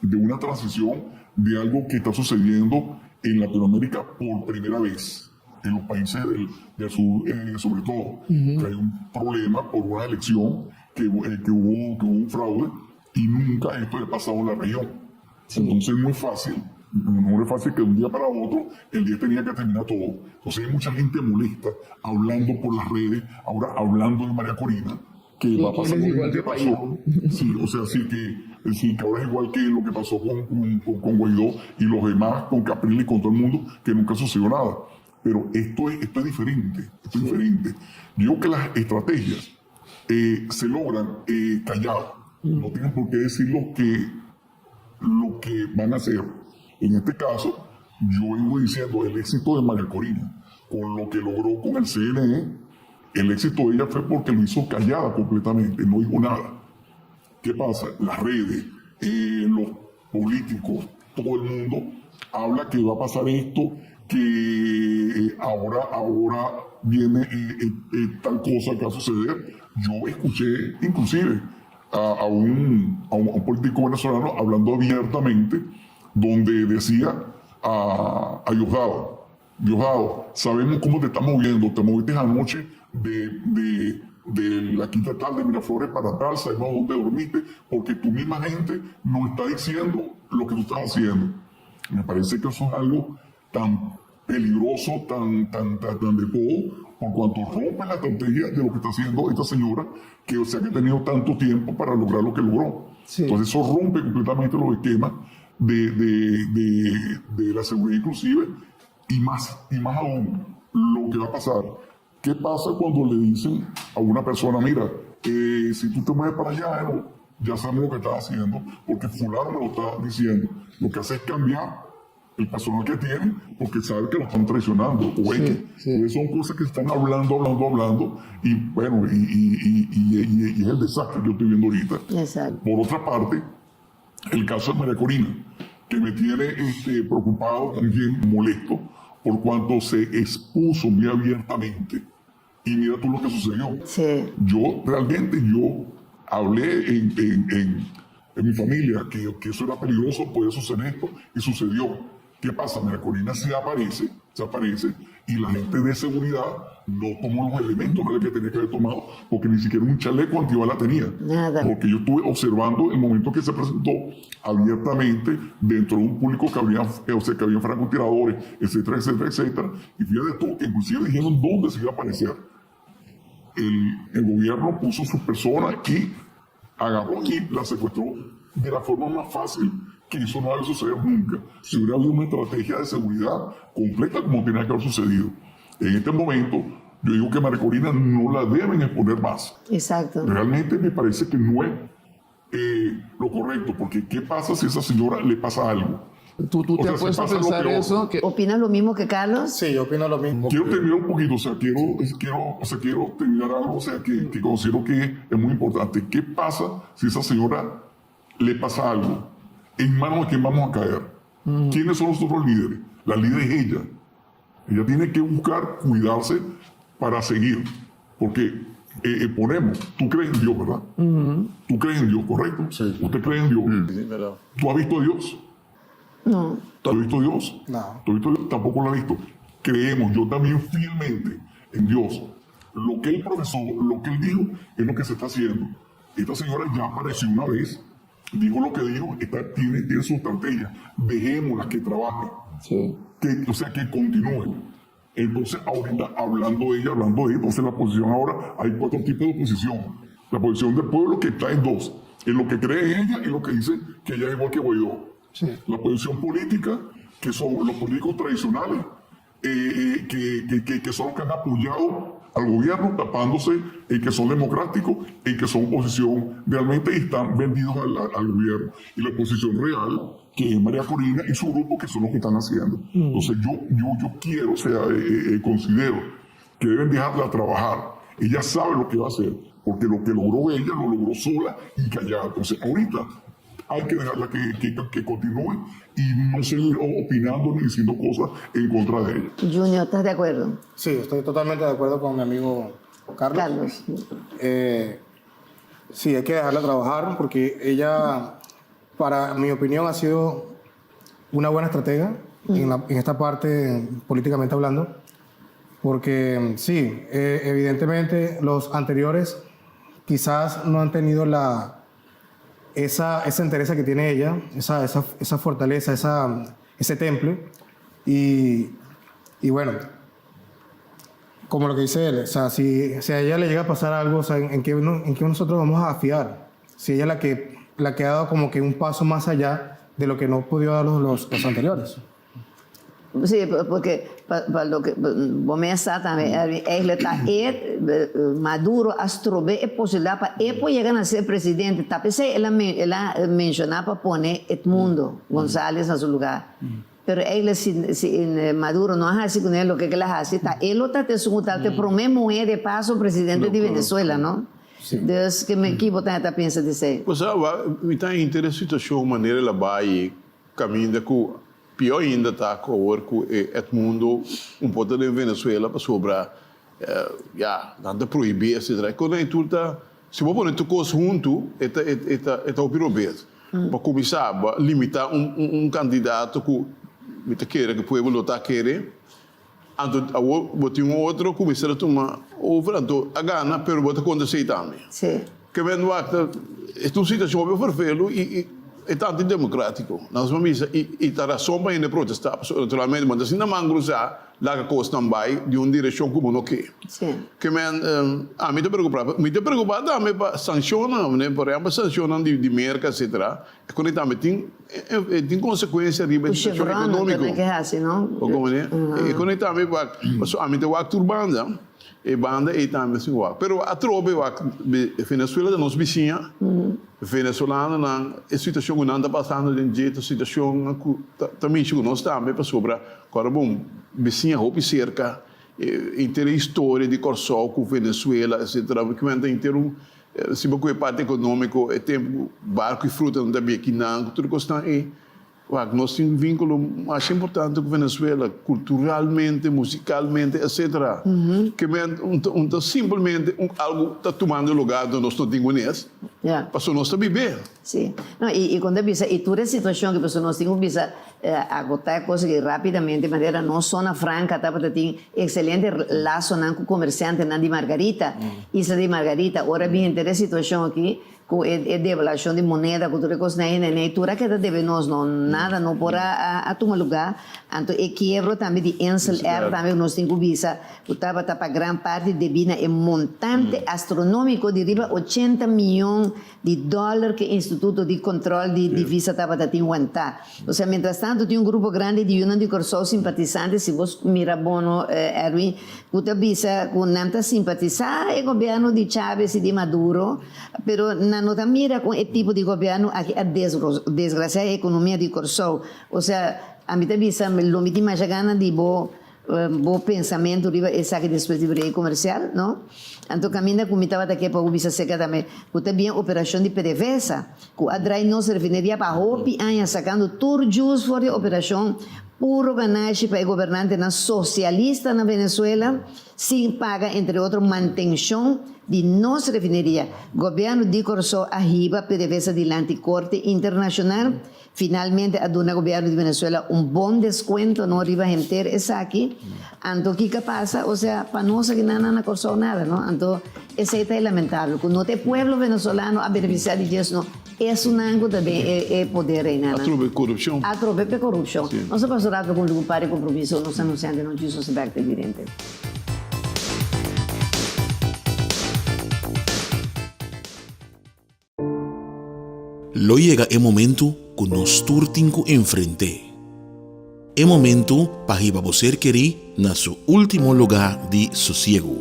de una transición de algo que está sucediendo en Latinoamérica por primera vez, en los países del, del sur, eh, sobre todo, que hay un problema por una elección que, eh, que hubo, que hubo un fraude y nunca esto ha pasado en la región. Entonces es muy fácil, no es fácil que de un día para otro el día tenía que terminar todo. Entonces hay mucha gente molesta hablando por las redes, ahora hablando de María Corina, que va a que pasar él es lo igual mismo que que pasó. Sí, o sea, sí que, sí, que ahora es igual que lo que pasó con, con, con Guaidó y los demás, con Capriles y con todo el mundo, que nunca sucedió nada. Pero esto es, esto es diferente, esto es diferente. Digo que las estrategias eh, se logran eh, callado. No tienen por qué decir lo que, lo que van a hacer. En este caso, yo vengo diciendo el éxito de María Corina, con lo que logró con el CNE, el éxito de ella fue porque lo hizo callada completamente, no dijo nada. ¿Qué pasa? Las redes, eh, los políticos, todo el mundo habla que va a pasar esto, que eh, ahora, ahora viene eh, eh, tal cosa que va a suceder. Yo escuché inclusive a, a un, a un- a un político venezolano hablando abiertamente, donde decía a, a Diosdado, Diosdado, sabemos cómo te estás moviendo, te moviste anoche de, de, de la quinta tal de Miraflores para tal, sabemos dónde dormiste, porque tu misma gente no está diciendo lo que tú estás haciendo. Me parece que eso es algo tan peligroso, tan, tan, tan, tan de todo, por cuanto rompe la estrategia de lo que está haciendo esta señora, que o sea que ha tenido tanto tiempo para lograr lo que logró. Sí. Entonces eso rompe completamente los esquemas de, de, de, de la seguridad inclusive y más, y más aún lo que va a pasar. ¿Qué pasa cuando le dicen a una persona, mira, eh, si tú te mueves para allá, no, ya sabemos lo que estás haciendo, porque fulano me lo está diciendo. Lo que hace es cambiar el personal que tienen, porque sabe que lo están traicionando. O Sí, X. sí. Entonces son cosas que están hablando, hablando, hablando, y bueno, y, y, y, y, y- y es el desastre que yo estoy viendo ahorita. Exacto. Por otra parte, el caso de María Corina, que me tiene este, preocupado, también molesto, por cuanto se expuso muy abiertamente. Y mira tú lo que sucedió. Sí. Yo realmente, yo hablé en, en- en- en mi familia que, que eso era peligroso, podía suceder esto, y sucedió. ¿Qué pasa? María Corina se aparece, se aparece, y la gente de seguridad no tomó los elementos que tenía que haber tomado, porque ni siquiera un chaleco antibala tenía. Nada. Porque yo estuve observando el momento que se presentó abiertamente dentro de un público que había, eh, o sea, que había francotiradores, etcétera, etcétera, etcétera. Y fíjate tú, que inclusive dijeron dónde se iba a aparecer. El, el gobierno puso sus personas y agarró y la secuestró de la forma más fácil que eso no debe suceder nunca. Si hubiera habido una estrategia de seguridad completa como tenía que haber sucedido. En este momento, yo digo que María Corina no la deben exponer más. Exacto. Realmente me parece que no es eh, lo correcto, porque ¿qué pasa si a esa señora le pasa algo? ¿Tú, tú O te sea, has se puesto a pasa lo pensar peor. eso? Que, ¿Opinas lo mismo que Carlos? Sí, yo opino lo mismo. Quiero terminar un poquito, o sea, quiero, quiero, o sea, quiero terminar algo, o sea, que, que considero que es muy importante. ¿Qué pasa si a esa señora le pasa algo? ¿En manos de quién vamos a caer? ¿Quiénes son los otros líderes? La líder es ella. Ella tiene que buscar cuidarse para seguir. Porque eh, eh, ponemos, tú crees en Dios, ¿verdad? Tú crees en Dios, ¿correcto? Sí. Usted cree en Dios. Sí, verdad. ¿Tú has visto a Dios? No. ¿Tú has visto a Dios? No. ¿Tú has visto a Dios? Tampoco lo has visto. Creemos, yo también fielmente en Dios. Lo que él profesó, lo que él dijo, es lo que se está haciendo. Esta señora ya apareció una vez, dijo lo que dijo, está, tiene, tiene su estrategia. Dejémosla que trabaje sí. que, o sea, que continúe. Entonces, ahorita, hablando de ella, hablando de ella, entonces la posición ahora, hay cuatro tipos de oposición. La posición del pueblo que está en dos, en lo que cree ella y lo que dice que ella es igual que Guaidó. Sí. La posición política, que son los políticos tradicionales, eh, eh, que, que- que- que son los que han apoyado al gobierno, tapándose en que son democráticos, en que son oposición realmente y están vendidos al, al- al gobierno. Y la oposición real, que es María Corina y su grupo, que son los que están haciendo. Entonces yo, yo, yo quiero, o sea, eh, eh, considero que deben dejarla trabajar. Ella sabe lo que va a hacer. Porque lo que logró ella lo logró sola y callada. Entonces, ahorita hay que dejarla que, que, que continúe y no seguir opinando ni diciendo cosas en contra de ella. Junior, ¿estás de acuerdo? Sí, estoy totalmente de acuerdo con mi amigo Carlos. Carlos. Eh, sí, hay que dejarla trabajar porque ella, para mi opinión, ha sido una buena estratega en, la- en esta parte, políticamente hablando. Porque sí, eh, evidentemente los anteriores quizás no han tenido la, esa, esa entereza que tiene ella, esa, esa, esa fortaleza, esa, ese temple. Y, y bueno, como lo que dice él, o sea, si, si a ella le llega a pasar algo, o sea, ¿en, en qué, uno- en qué nosotros vamos a fiar? Si ella es la que, la que ha dado como que un paso más allá de lo que no podido dar los, los, los anteriores. Sí, porque pa, pa loke bo mes sa tambe, eigenlijk ta e Maduro a strobe e posibilidad pa e por yega na ser presidente. Ta p'esei el a el a menciona pa pone Edmundo Gonzalez na su lugar. Pero eigenlijk si si Maduro no a haci cu ne loke cu el a haci, ta e lo ta esun cu ta e prome muhe de paso presidente di Venezuela, no? Dus ke me ki bo ta ta pensa di esei? Bo sa, mi ta inter e situacion manera el a bai caminda cu Pió ainda ta cu awor cu e Edmundo un por ta den Venezuela pasobra ya nan ta prohibi etcetera. E cosnan ey tur ta, si bo pone tur cos hunto e ta e ta e ta hopi robes. Pa cuminsa bo a limita un un candidato cu mi ta kere cu pueblo lo ta kere, anto awor bo tin un otro cu mester a tuma over anto a gana pero bo ta contra esey tambe. Ke men wak ta e ta un situacion hopi fervelo y e ta antidemocratico. Nos por bisa y ta razon pa hende protesta pasobra naturalmente bo no ta sinta man cruza laga cosnan bay di un direccion cu bo no ke. Ke men ami ta preocupa, mi ta preocupa tambe pa sancionnan, por ehempel sancionnan di Merca etcetera E kone tambe tin e tin consecuencia riba e situacion economico. Bo comprende? E kone tambe wak, pasobra ami ta wak tur banda, e banda ei tambe sin wak. Pero atrobe wak, Venezuela ta nos bisiña, venezolanonan e situacion cu nan ta pasando den dje ta situacion cu ta mishi cu nos tambe pasobra ora bo bisiña hopi cerca, henter e historia di Corsou cu Venezuela etcetera, ta henter un Si bo ku e parti ekonómiko, e tempu ku barku i frutanan ta bia kinan ku tur e kosnan ei, wak, nos tin un vínkulo masha importante ku Venezuela, kulturalmente, musikalmente, etsetera. Ke men un ta simplemente un algu ta tumando lugá donde nos no tin kunes, pasobra nos ta bib'é. Sí. No, i kon ta bisa, i tur e situashon ke pasobra nos tin ku bisa agotá e kos aki rápidamente, manera nos zona franka tabata tin excelente lasonan ku komersiantenan di Margarita, isla di Margarita. Ora bin henter e situashon aki ku e devaluashon di moneda ku tur e kosnan ei, nei tur a keda debe nos, no nada no por a tuma lugá. Anto e kiebro tambe di Insel Air tambe ku nos tin ku bisa ku tabata pa gran parti debí na e montante astronómiko di riba ochenta miyon di dòler ku e Instituto di Kontròl di Divisa tabata tin wantá. Osea, mientrastantu tin un grupo grandi di yunan di Kòrsou simpatisante, si bo mira bono, Erwin, ku ta bisa ku nan ta simpatisá e gobièrnu di Chávez i di Maduro, pero nan no ta mira kon e tipo di gobièrnu aki a desgrasiá e ekonomia di Kòrsou. Osea, ami ta bisa, lo mi tin masha gana di bo Bo pensamentu riba esaki despues di brei komersial, no? Anto kaminda ku mi tabata ke pa bo bisa serka tambe ku ta bien operashon di PDVSA ku a drai nos refineria pa hopi aña sakando tur djus for di operashon puro ganashi pa e gobernantenan sosialista na Venezuela sin paga entre otro mantenshon di nos refineria. Gobièrnu di Kòrsou a hiba PDVSA dilanti korte internashonal Finalmente a duna gobierno di Venezuela un bon descuento no riba henter esaki. Anto kiko a pasa? Osea pa nos aki nan na Corsou nada no. Anto esey ta e lamentable cu no ta e pueblo venezolano a beneficia di djes no, esunnan cu ta den e poder eynan. Atrobe corupcion. Atrobe p'e corupcion. Nos a pasa un rato cu un lugar di compromiso nos anunciante no Jesus bek ta evidente. Lo yega e momentu ku nos tur tin ku enfrent'é. E momentu pa hiba bo ser kerí na su último lugá di sosiegu.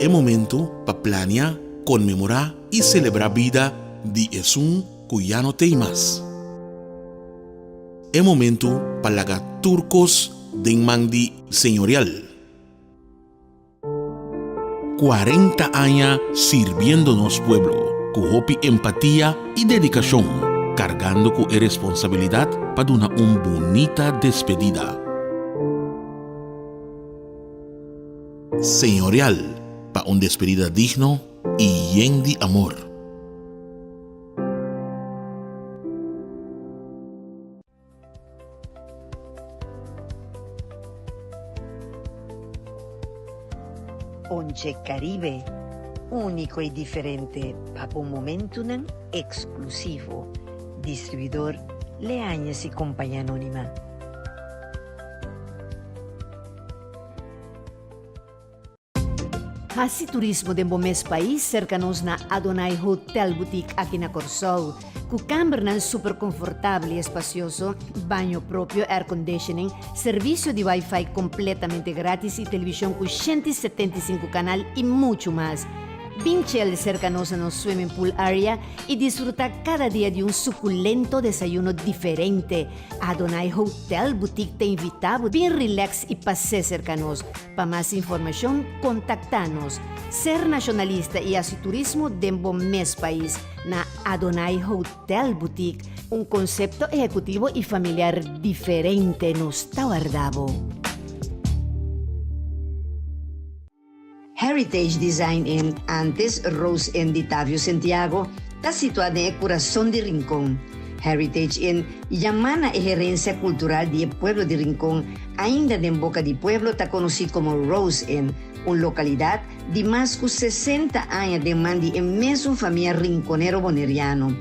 E momentu pa plania, konmemorá i selebrá bida di esun ku ya no t'ei mas. E momentu pa laga tur kos den man di Señorial. 40 aña sirbiendo nos pueblo ku hopi empatia i dedikashon, kargando ku e responsabilidat pa duna un bunita despedida. Señorial pa un despedida digno i yen di amor. Ponche Caribe, úniko i diferente pa bo momentunan eksklusivo. Distribuidor Leañez i Compañía Anónima. Hasi turismo den bo mes pais serka nos na Adonai Hotel Boutique aki na Kòrsou. Ku kambernan super konfortabel i espasioso, baño propio, airconditioning, servisio di wifi kompletamente gratis i televishon ku 175 kanal i muchu mas. Bin chel serka nos na nos swimming pool area i disfrutá kada dia di un sukulento desayuno diferente. Adonai Hotel Boutique ta invitá bo bin relax i pas'é serka nos. Pa mas informashon kontaktá nos. Ser nashonalista i hasi turismo den bo mes pais na Adonai Hotel Boutique, un konsepto ehekutivo i familiar diferente nos ta warda bo. Heritage Design Inn, antes Rose Inn di Tavio Sentiago, ta situá den e kurason di Rincon. Heritage Inn yamá na e herensia kultural di e pueblo di Rincon, ainda den boka di pueblo ta konosí komo Rose Inn, un lokalidat di mas ku 60 aña den man di e mesun famia rinkonero boneriano.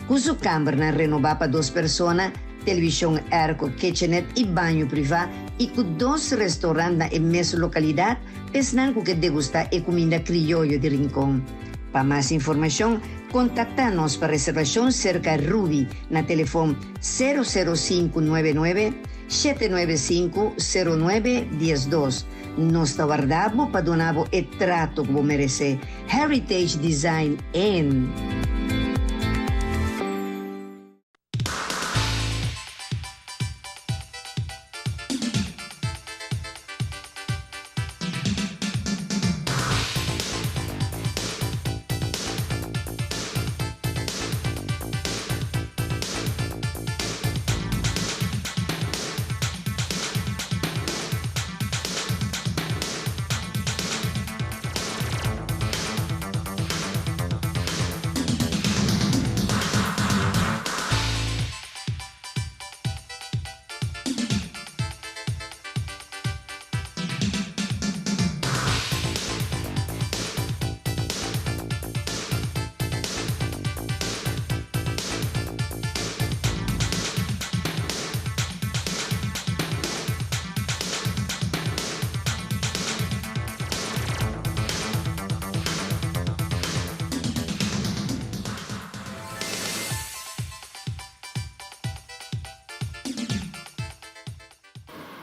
Ku su kambernan renobá pa dos persona, televishon airco, kitchenet i baño privá i ku dos restorant na e mesun lokalidat, esnan ku ke degustá e kuminda krioyo di Rincon. Pa mas informashon, kontaktá nos pa reservashon serka Ruby na telefon sero sero sinku nuebe nuebe, shete nuebe sinku, sero nuebe, dies dos. Nos ta warda bo pa duna bo e trato ku bo meresé. Heritage Design Inn.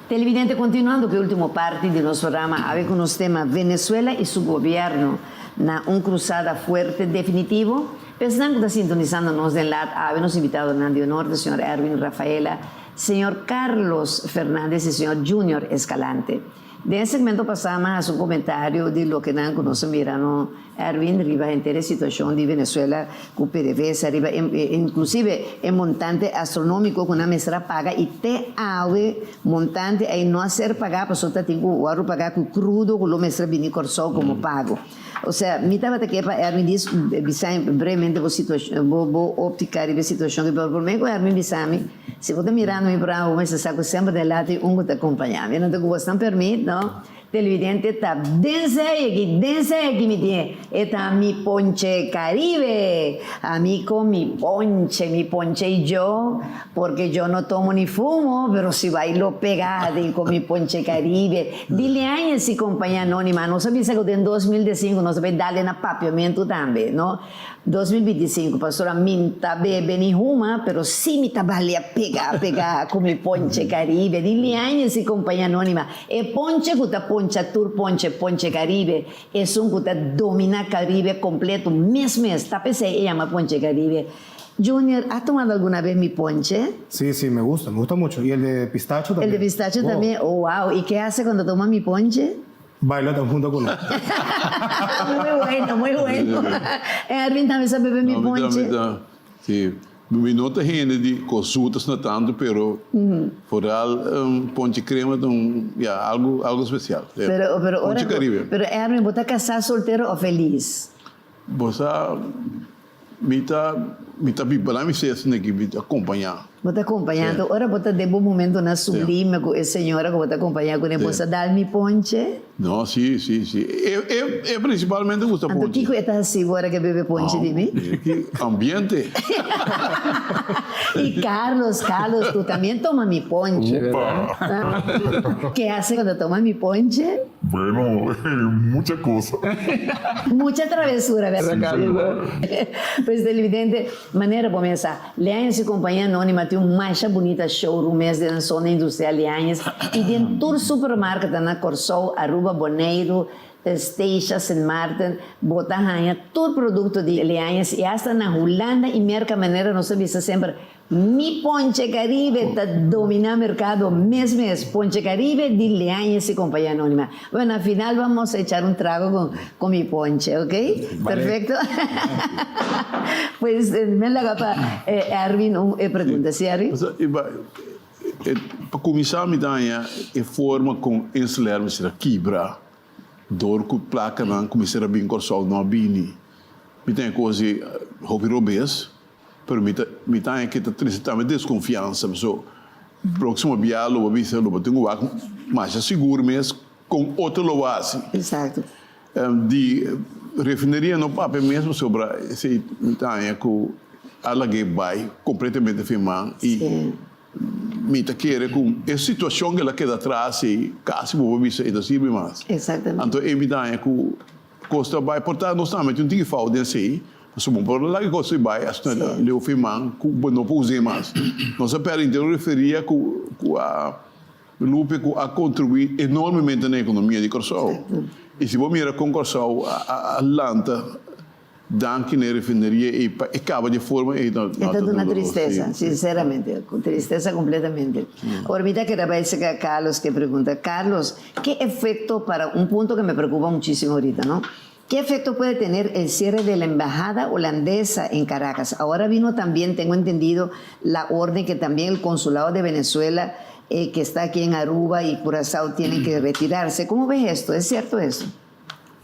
Televidente continuando cu e ultimo parti di nos programa awe cu nos tema Venezuela y su gobierno na un cruzada fuerte definitivo. P'esnan cu ta sintonisando nos den laat awe nos invitadonan di honor ta señor Erwin Rafaela, señor Carlos Fernandez y señor Junior Escalante. Den e segmento pasá mi a hasi un komentario di loke nan ku nos a mira no Erwin riba henter e situashon di Venezuela ku PDVSA riba inklusive e montante astronómiko ku nan mester a paga i te awe montante ei no a ser pagá pasobra ta tin ku wòrdu pagá ku krudo ku lo mester a bini Kòrsou komo pago. Osea mi tabata ke pa Erwin dis bisa brevemente bo situashon bo óptika riba e situashon aki pero promé ku Erwin bisa mi Si bo ta mirando mi programa bo mester sa ku semper den lati un ku ta kompañá mi. Anto ku bosnan permit no, televidente ta den sei aki, den sei aki mi tin e ta mi ponche Caribe. Ami con mi ponche, mi ponche y yo, porque yo no tomo ni fumo, pero si bailo pegado con mi ponche Caribe. Di aña si kompañá Anónima, nos a bisa ku den 2005 nos a bai dal den a papiamentu tambe, no. 2025 pastora min ta bebe ni huma pero si mi ta bali a pega pega cu mi ponche caribe di liaña si compañia anonima e ponche cu ta poncha tur ponche ponche caribe esun cu ta domina caribe completo mes mes ta pesey e yama ponche caribe Junior ha tomado alguna vez mi ponche? Si si me gusta me gusta mucho y el de pistacho también. El de pistacho también oh wow y ke hace cuando toma mi ponche? Baila tan hunto cu nos. Muy bueno, muy bueno. Erwin tambe sa bebe mi ponche. Si, mi no ta hende di consultas na tanto, pero vooral ponche crema ta un, ya, algo, algo especial. Pero, pero ora Ponche Caribe. Pero Erwin, bo ta casá, soltero o feliz? Bo sa, mi ta, mi ta biba na mi ses neki, mi ta acompañá. Bo ta acompañá, anto ora bo ta den bo momentonan sublime cu e señora cu bo ta acompañá cune, bo sa dal mi ponche? No, si, si, si. E, e, e principalmente gusta Anto ponche. kico e ta haci bo ora ke bebe ponche di mi? Ki ambiente. Y Carlos, Carlos, tu también toma mi ponche, Opa! ¿verdad? Ke hace cuando toma mi ponche? Bueno, mucha cosa. Mucha travesura, ¿verdad? Pues televidente, manera bo mesa, Leañez y Compañía Anónima tin un masha bunita showroom mes den zona industrial Leañez y den tur supermarketnan na Kòrsou, Aruba, Boneiru, Statia, Sint Maarten, bo ta haña tur produkto di Leañez y hasta na Hulanda y Merca manera nos ta bisa semper Mi Ponche Caribe ta dominá merkado mes mes, Ponche Caribe di Leañez y Compañía Anónima. Bueno, na final vamos a echar un trago con con mi ponche, ok? Perfecto? Pues me laga pa Erwin un e pregunta, si Erwin? Pa kuminsá mi ta haña e forma kon Inselair mester a kibra dor ku plakanan ku mester a bin Kòrsou no a bini. Mi ta haña kos di hopi robes. Pero mi ta mi ta haña ke ta trese tambe deskonfiansa paso próksimo bia lo bo bisa lo bo tin ku wak masha sigur mes kon otro lo bo hasi. Exacto. Di refineria no papia mes pasobra esei mi ta haña ku a lag'é bai kompletamente firmá i mi ta kere ku e situashon ke el a keda atras ei kasi bo por bisa e ta sirbi mas. Exactamente. Anto ei mi ta haña ku Kos ta bai, por ta nos tambe tin un tiki fout den esei, pasobra bo por laga e kos ei bai asina leu firman ku bo no por us'é mas. Nos a pèrdè henter un referia ku ku a Lupe ku a kontribuí enormemente na ekonomia di Kòrsou. I si bo mira kon Kòrsou a lanta Danki na e refineria ei pa e caba di e forma ei ta E ta duna tristesa, sinceramente, tristesa completamente. Ora mi ta keda bai seca Carlos ke pregunta. Carlos, ke efecto para un punto ke me preocupa muchisimo ahorita no, ke efecto puede tener el cierre de la embajada holandesa en Caracas? Ahora vino tambien, tengo entendido, la orden que tambien el consulado de Venezuela que está aquí en Aruba y Curazao tienen que retirarse. Como ves esto? Es cierto eso?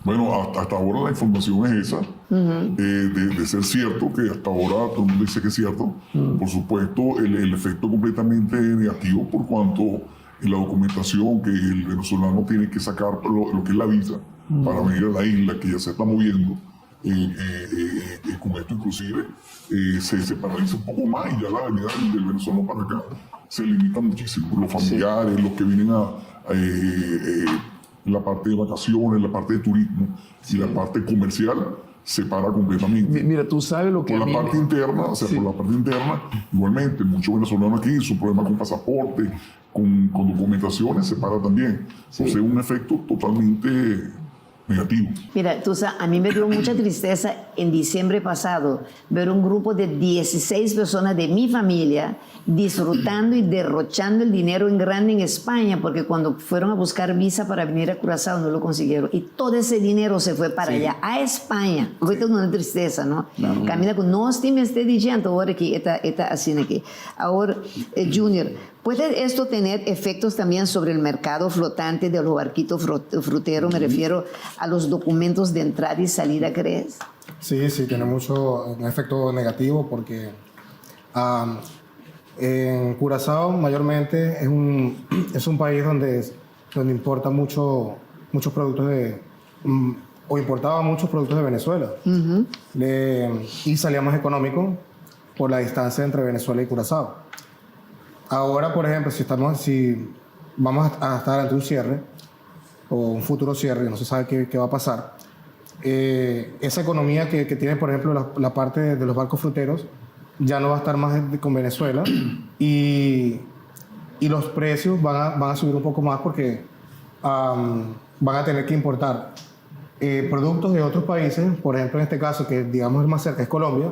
Bueno, hasta, hasta ahora la información es esa, eh, de, ser cierto, que hasta ahora todo el mundo dice que es cierto. Por supuesto, el, el, efecto completamente negativo por cuanto en la documentación que el venezolano tiene que sacar lo, que es la visa para venir a la isla, que ya se está moviendo, eh, eh, con esto inclusive se, se paraliza un poco más y ya la venida del, venezolano para acá se limita muchísimo. Los familiares, los que vienen a la parte de vacaciones, la parte de turismo y la parte comercial se para completamente. Mira, tú sabes lo que... Por la parte interna, o sea, por la parte interna, igualmente, muchos venezolanos aquí, su problema con pasaporte, con, con documentaciones, se para también. O sea, un efecto totalmente negativo. Mira, tú sabes, a mí me dio mucha tristeza en diciembre pasado ver un grupo de 16 personas de mi familia disfrutando y derrochando el dinero en grande en España, porque cuando fueron a buscar visa para venir a Curazao no lo consiguieron. Y todo ese dinero se fue para allá, a España. Porque es una tristeza, ¿no? Camina con no me esté diciendo ahora que está, está así aquí. Ahora, eh, Junior, ¿puede esto tener efectos también sobre el mercado flotante de los barquitos fruteros? Me refiero a los documentos de entrada y salida, ¿crees? Sí, sí, tiene mucho un efecto negativo porque en Curazao mayormente es un, es un país donde, donde importa mucho, muchos productos de, o importaba muchos productos de Venezuela. Y salía más económico por la distancia entre Venezuela y Curazao. Ahora, por ejemplo, si, estamos, si vamos a estar ante un cierre o un futuro cierre, no se sabe qué, qué va a pasar, esa economía que, que tiene, por ejemplo, la, la parte de los barcos fruteros, ya no va a estar más con Venezuela y, y los precios van a, van a subir un poco más porque van a tener que importar. Productos de otros países, por ejemplo, en este caso, que digamos el más cerca es Colombia,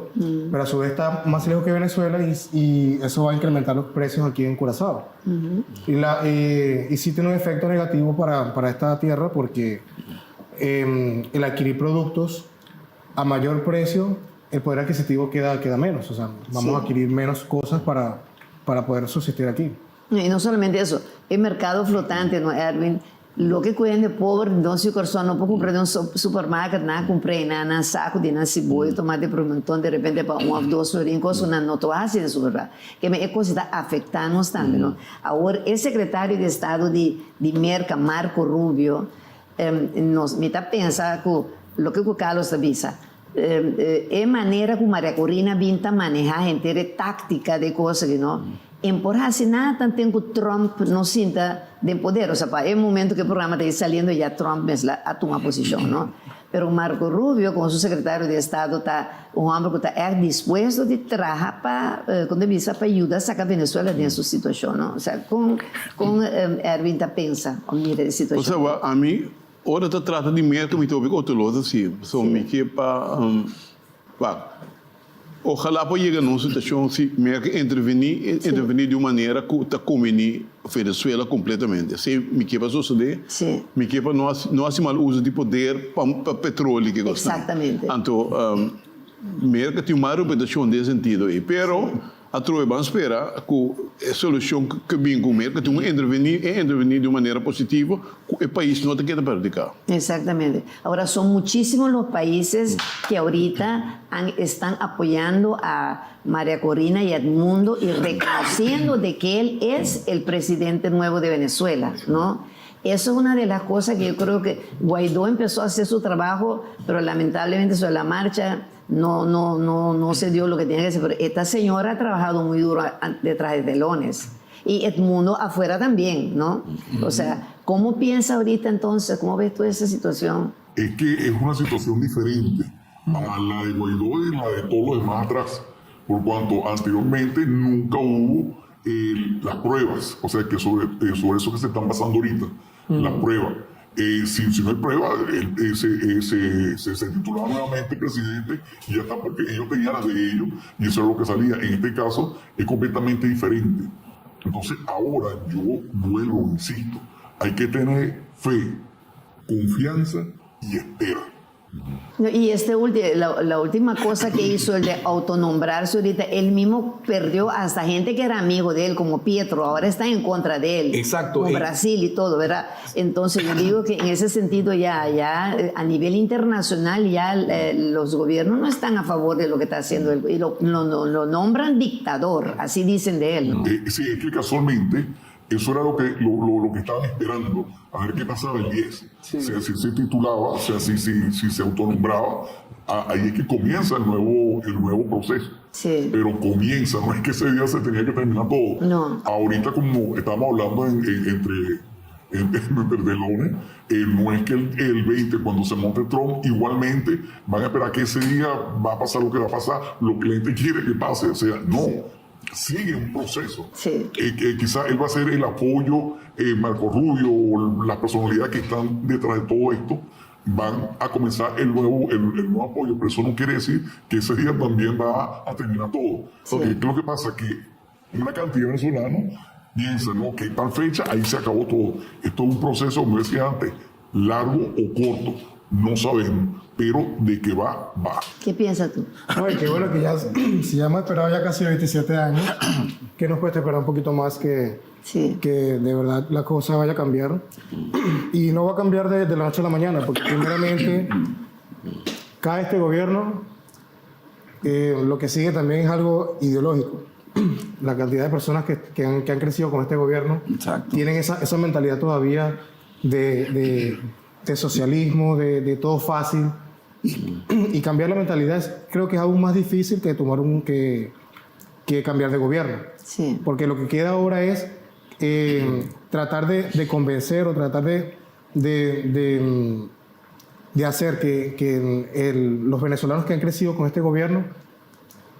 pero a su vez está más lejos que Venezuela y eso va a incrementar los precios aquí en Curazao. Y sí tiene un efecto negativo para esta tierra porque el adquirir productos a mayor precio, el poder adquisitivo queda menos. O sea, vamos a adquirir menos cosas para poder subsistir aquí. Y no solamente eso, e merkado flotante, no, Erwin, loke ku hende pober den su kurason no por kumpra den un supermarket, nan kumpra na nan saku di nan siboyo, tomate, pimentòn, di repente pa 1 òf 2 florin, kos nan no ta hasi den supermerkado. Ke men e kos ta afektá nos tambe, no? Awor, e sekretario di Estado di Merka, Marco Rubio, mi ta pensa ku loke ku Carlos a bisa, e manera ku Maria Corina bin ta manehá henter e táktika di kos aki, no? E n' por hasi nada tanten ku Trump no sinta den poder. O sea, pa e momento ku e programa ta saliendo ya Trump mes a tuma posishon, no? Pero Marco Rubio, komo su sekretario di Estado, ta un hòmber ku ta ègt dispuesto di traha pa, kon ta bisa, pa yuda saka Venezuela den su situashon, no? O sea, kon Erwin ta pensa òf mira e O situashon? sea, ami, ora ta trata di Merka, mi ta hopi kouteloso si. So mi ke pa ohalá por yega na un situashon si Merka intervení, intervení di un manera ku ta kombiní Venezuela kompletamente. Esei mi ke pa sosodé. Mi ke pa no hasi no hasi mal uso di poder pa petroli ke kosnan. Anto Merka tin un mal reputashon den e sentido ei. Pero atrobe ban spera ku e solushon ku bin ku Merka tin un intervení e intervení di un manera positivo ku e pais no ta keda perhudiká. Exactamente. Ahora son muchísimos los países que ahorita han, están apoyando a María Corina y Edmundo y reconociendo de que él es el presidente nuevo de Venezuela, ¿no? Eso es una de las cosas que yo creo que Guaidó empezó a hacer su trabajo, pero lamentablemente sobre la marcha no, no, no, no se dio lo que tenía que hacer. Pero esta señora ha trabajado muy duro detrás de telones. Y Edmundo afuera también, ¿no? O sea, ¿cómo piensa ahorita entonces? ¿Cómo ves tú esa situación? Es que es una situación diferente a la de Guaidó y la de todos los demás atrás, por cuanto anteriormente nunca hubo las pruebas, o sea que sobre eso que se están basando ahorita, las pruebas. Si no hay prueba, se titulaba nuevamente presidente y ya está, porque ellos tenían las de ellos y eso es lo que salía. En este caso es completamente diferente. Entonces ahora yo vuelvo, insisto, hay que tener fe, confianza y espera. No, y la última cosa que hizo, el de autonombrarse ahorita, él mismo perdió hasta gente que era amigo de él, como Petro, ahora está en contra de él. Como Brasil y todo, ¿verdad? Entonces yo digo que en ese sentido ya a nivel internacional ya los gobiernos no están a favor de lo que está haciendo él y lo nombran dictador, así dicen de él, ¿no? Sí, es que casualmente eso era lo que estaban esperando, a ver qué pasaba el 10. O sea, si se titulaba, o sea, si se autonombraba, ahí es que comienza el nuevo proceso. Pero comienza, no es que ese día se tenía que terminar todo. No. Ahorita, como estamos hablando entre telones, no es que el 20, cuando se monte Trump, igualmente van a esperar que ese día va a pasar lo que va a pasar, lo que la gente quiere que pase. O sea, no. Sigue un proceso. Que quizá él va a ser el apoyo, Marco Rubio o las personalidades que están detrás de todo esto van a comenzar el nuevo apoyo, pero eso no quiere decir que ese día también va a terminar todo. Porque ¿qué es lo que pasa? Que una cantidad de venezolanos piensan, ¿no?, que tal fecha ahí se acabó todo. Esto es un proceso, como decía antes, largo o corto, no sabemos, pero de que va, va. ¿Qué piensas tú? No, y qué bueno que ya, si ya hemos esperado ya casi 27 años, que nos cuesta esperar un poquito más que de verdad la cosa vaya a cambiar. Y no va a cambiar de la noche a la mañana, porque primeramente cae este gobierno, lo que sigue también es algo ideológico. La cantidad de personas que han crecido con este gobierno tienen esa mentalidad todavía de socialismo, de todo fácil. Y cambiar la mentalidad creo que es aún más difícil que cambiar de gobierno. Porque lo que queda ahora es tratar de convencer o tratar de hacer que los venezolanos que han crecido con este gobierno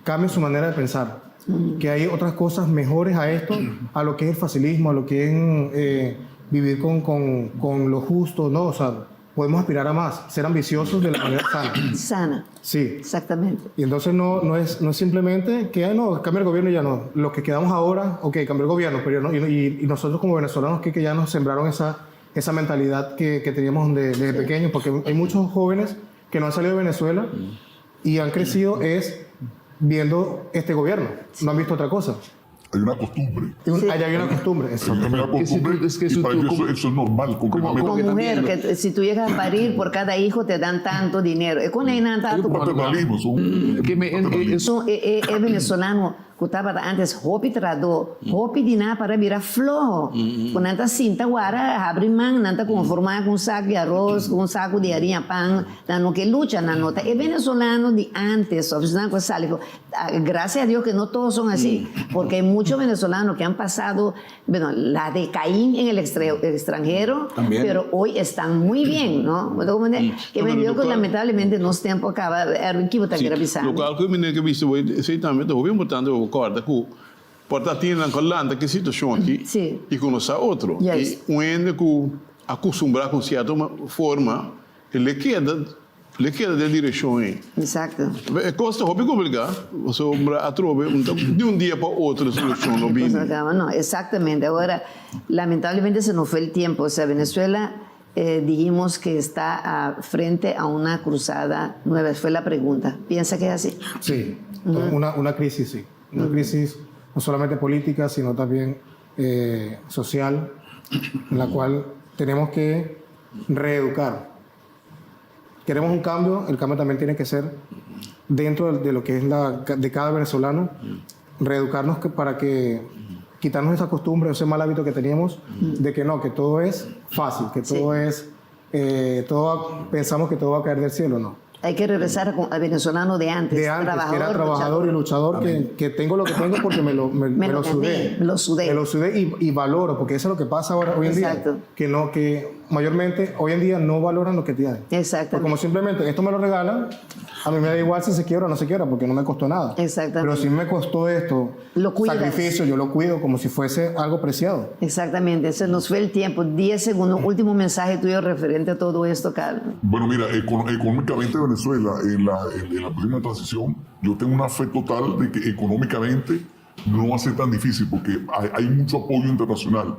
cambien su manera de pensar. Que hay otras cosas mejores a esto, a lo que es el facilismo, a lo que es vivir con lo justo, ¿no? O sea, Podemos aspirar a más, ser ambiciosos de la manera sana. Sana. Sí. Exactamente. Y entonces no, no, es, no es simplemente que, "Ay, no, cambia el gobierno y ya no. Los que quedamos ahora, ok, cambió el gobierno, pero no, y nosotros como venezolanos que ya nos sembraron esa mentalidad que teníamos desde pequeños, porque hay muchos jóvenes que no han salido de Venezuela y han crecido es viendo este gobierno, no han visto otra cosa. Hay una costumbre. Allá hay una costumbre. Hay una costumbre Es que y si para tú ellos como- eso es normal. como- completamente. Como que mujer, también- que si tú llegas a parir, por cada hijo te dan tanto dinero. Es con ahí nada, Un paternalismo, es un Que me- paternalismo. So, e venezolano ku tabata antes hopi trahadó, hopi di nan para bira floho. Ku nan ta sinta wara, habri man, nan ta konformá ku un saku di aros, ku un saku di hariña pan, nan no ke lucha, nan no ta e venezolano di antes, òf esnan ku a sali for. Gracias a Dios que no todos son así, porque hay muchos venezolanos que han pasado, bueno, la de Caín en el extranjero, También. pero hoy están muy bien, ¿no? Bueno, como que No, me pero digo que lamentablemente nos tempo acaba, Erwin, ¿qué vos Sí, quer avisar? Lokual ku mi ke bisa esei tambe ta hopi importante pa bo kòrda ku por ta tin nan ku lanta ku e situashon aki i ku no sa otro. I un hende ku a kustumbrá ku un sierto forma e le keda le keda den direkshon ei. E kos ta hopi kompliká pasobra atrobe di un dia pa otro e solushon no bini. No, exactamente. Ahora, lamentablemente se nos fue el tiempo. O sea, Venezuela dijimos que está a frente a una cruzada nueva. Fue la pregunta. ¿Piensa que es así? Sí, una crisis, sí. Una crisis no solamente política, sino también social, en la cual tenemos que reeducar. Queremos un cambio, el cambio también tiene que ser dentro de lo que es la de cada venezolano, reeducarnos para que quitarnos esa costumbre, ese mal hábito que teníamos de que no, que todo es fácil, que todo es, todo pensamos que todo va a caer del cielo, no. Hay que regresar al venezolano de antes. De antes, que era trabajador y luchador, que tengo lo que tengo porque Me me lo lo gané, sudé. me lo sudé. Me lo sudé y valoro, porque eso es lo que pasa ahora, hoy en día. Que no, que mayormente hoy en día no valoran lo que tienen. Porque como simplemente esto me lo regalan, a mí me da igual si se quiebra o no se quiebra, porque no me costó nada. Pero si me costó esto, Lo cuidas. sacrificio, yo lo cuido como si fuese algo preciado. Exactamente, se nos fue el tiempo. 10 segundos, último mensaje tuyo referente a todo esto, Carlos. Bueno, mira, económicamente Venezuela, en la próxima transición, yo tengo una fe total de que económicamente no va a ser tan difícil porque hay mucho apoyo internacional.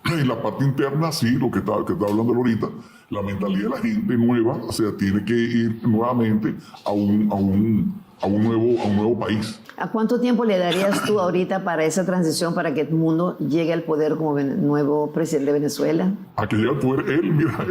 En la parte interna, sí, lo que está hablando ahorita, la mentalidad de la gente nueva, o sea, tiene que ir nuevamente a un nuevo país. ¿A cuánto tiempo le darías tú ahorita para esa transición para que Edmundo llegue al poder como nuevo presidente de Venezuela? A que llegue al poder él, mira,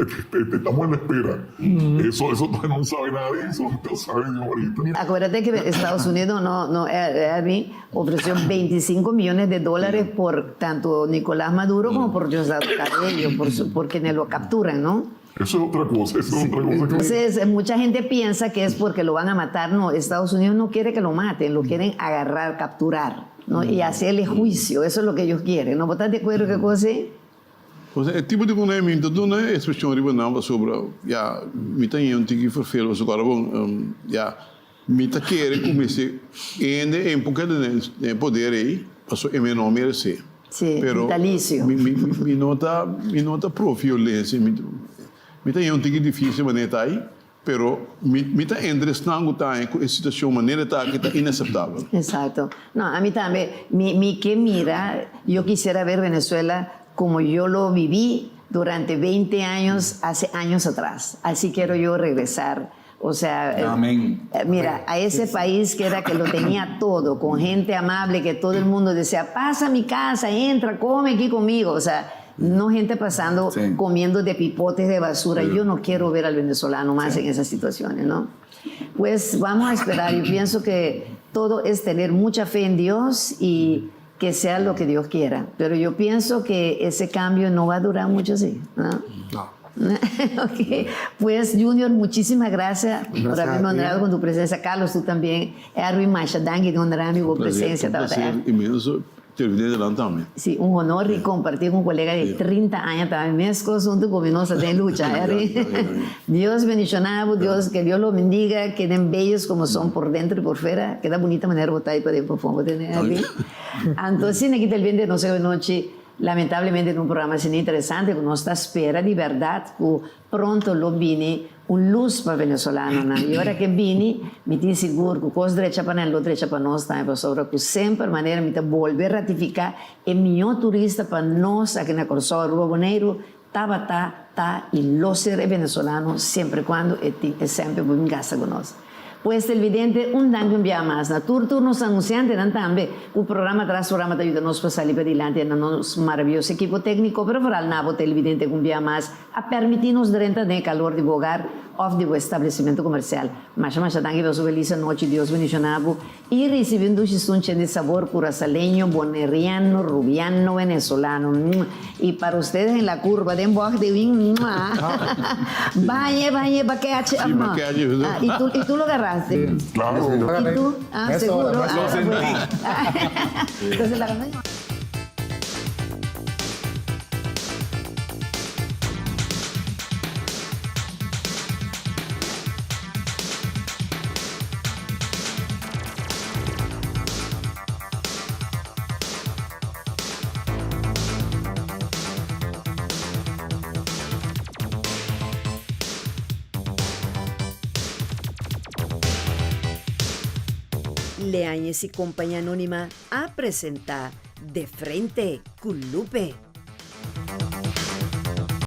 estamos en la espera. Eso todavía no sabe nadie, eso no sabe yo ahorita. Acuérdate que Estados Unidos no, no, Erwin, ofreció 25 millones de dólares por tanto Nicolás Maduro como por Diosdado Cabello, por quienes lo capturan, ¿no? Eso es otra cosa, eso es otra cosa. Entonces, mucha gente piensa que es porque lo van a matar. No, Estados Unidos no quiere que lo maten, lo quieren agarrar, capturar, ¿no? Y hacerle juicio, eso es lo que ellos quieren. ¿No estás de acuerdo que cosa? Pues, e tipo di konementu, ta un ekspreshon riba nan sobre, ja, mi ta un tiki vervel, so agora bon, ja, mi ta kere kuminsá hende un poko di poder ei, paso e no meresé. Sí, Pero vitalicio. mi no ta pro violensia, mi ta un tiki difísil manera ta ei, pero mi ta entre esnan ku ta e situashon manera ta ku ta inaseptabel. Exacto. No, a mí también, mi que mira, yo quisiera ver Venezuela como yo lo viví durante 20 años, hace años atrás. Así quiero yo regresar. O sea, Amén. mira, a ese país que era que lo tenía todo, con gente amable, que todo el mundo decía, pasa a mi casa, entra, come aquí conmigo. O sea, no gente pasando, comiendo de pipotes de basura. Yo no quiero ver al venezolano más en esas situaciones, ¿no? Pues vamos a esperar. Yo pienso que todo es tener mucha fe en Dios y que sea lo que Dios quiera. Pero yo pienso que ese cambio no va a durar mucho así, ¿no? No. Ok. Pues Junior, muchísimas gracias por Gracias haberme a ti. honrado con tu presencia. Carlos, tú también. Erwin masha danki di honra mi ku presensia. Un plaser inmenso televidente tambe. Sí, un honor y compartir con un colega de 30 años también. Mes huntu ku nos den lucha, Erwin. Dios bendishoná, Dios, que Dios los bendiga, queden bellos como son por dentro y por fuera. Queda bunita manera bo ta pa den, por fabor, Erwin. Anto, asina, aki televidente, nos awe nochi. Lamentablemente ta un programa asina interesante ku nos ta spera di bèrdat ku pronto lo bini un lus pa venezolanonan. I ora ke bini, mi tin sigur ku kos drecha pa nan lo drecha pa nos tambe pasobra ku semper manera mi ta bolbe ratifiká e mihó turista pa nos aki na Kòrsou, Aruba, Boneiru tabata, ta i lo ser e venezolano siempre kuando e tin e sèn p'e bin gasta ku nos. Pues televidente, un danki un biaha mas na tur tur nos anunciantenan tambe cu programa tras programa ta yuda nos pa sali padilanti na nos maraviyoso ekipo tecnico, pero vooral na bo televidente cu un biaha mas a permiti nos drenta den e calor di bo hogar of di bo establecimento comercial. Masha masha danki pa su feliz anochi, Dios bendiciona bo y ricibi un dushi sunche di sabor curazaleño, boneriano, rubiano, venezolano. Y para ustedes en la curva den bocht de win. Bañe, bañe, bakeache of no? Ah, y tú, y tú lo agarraste? Claro. ¿Y tú? Ah, seguro. Ah, Lo sentí. Entonces la Leañez y Compañía Anónima a presenta De Frente cu Lupe.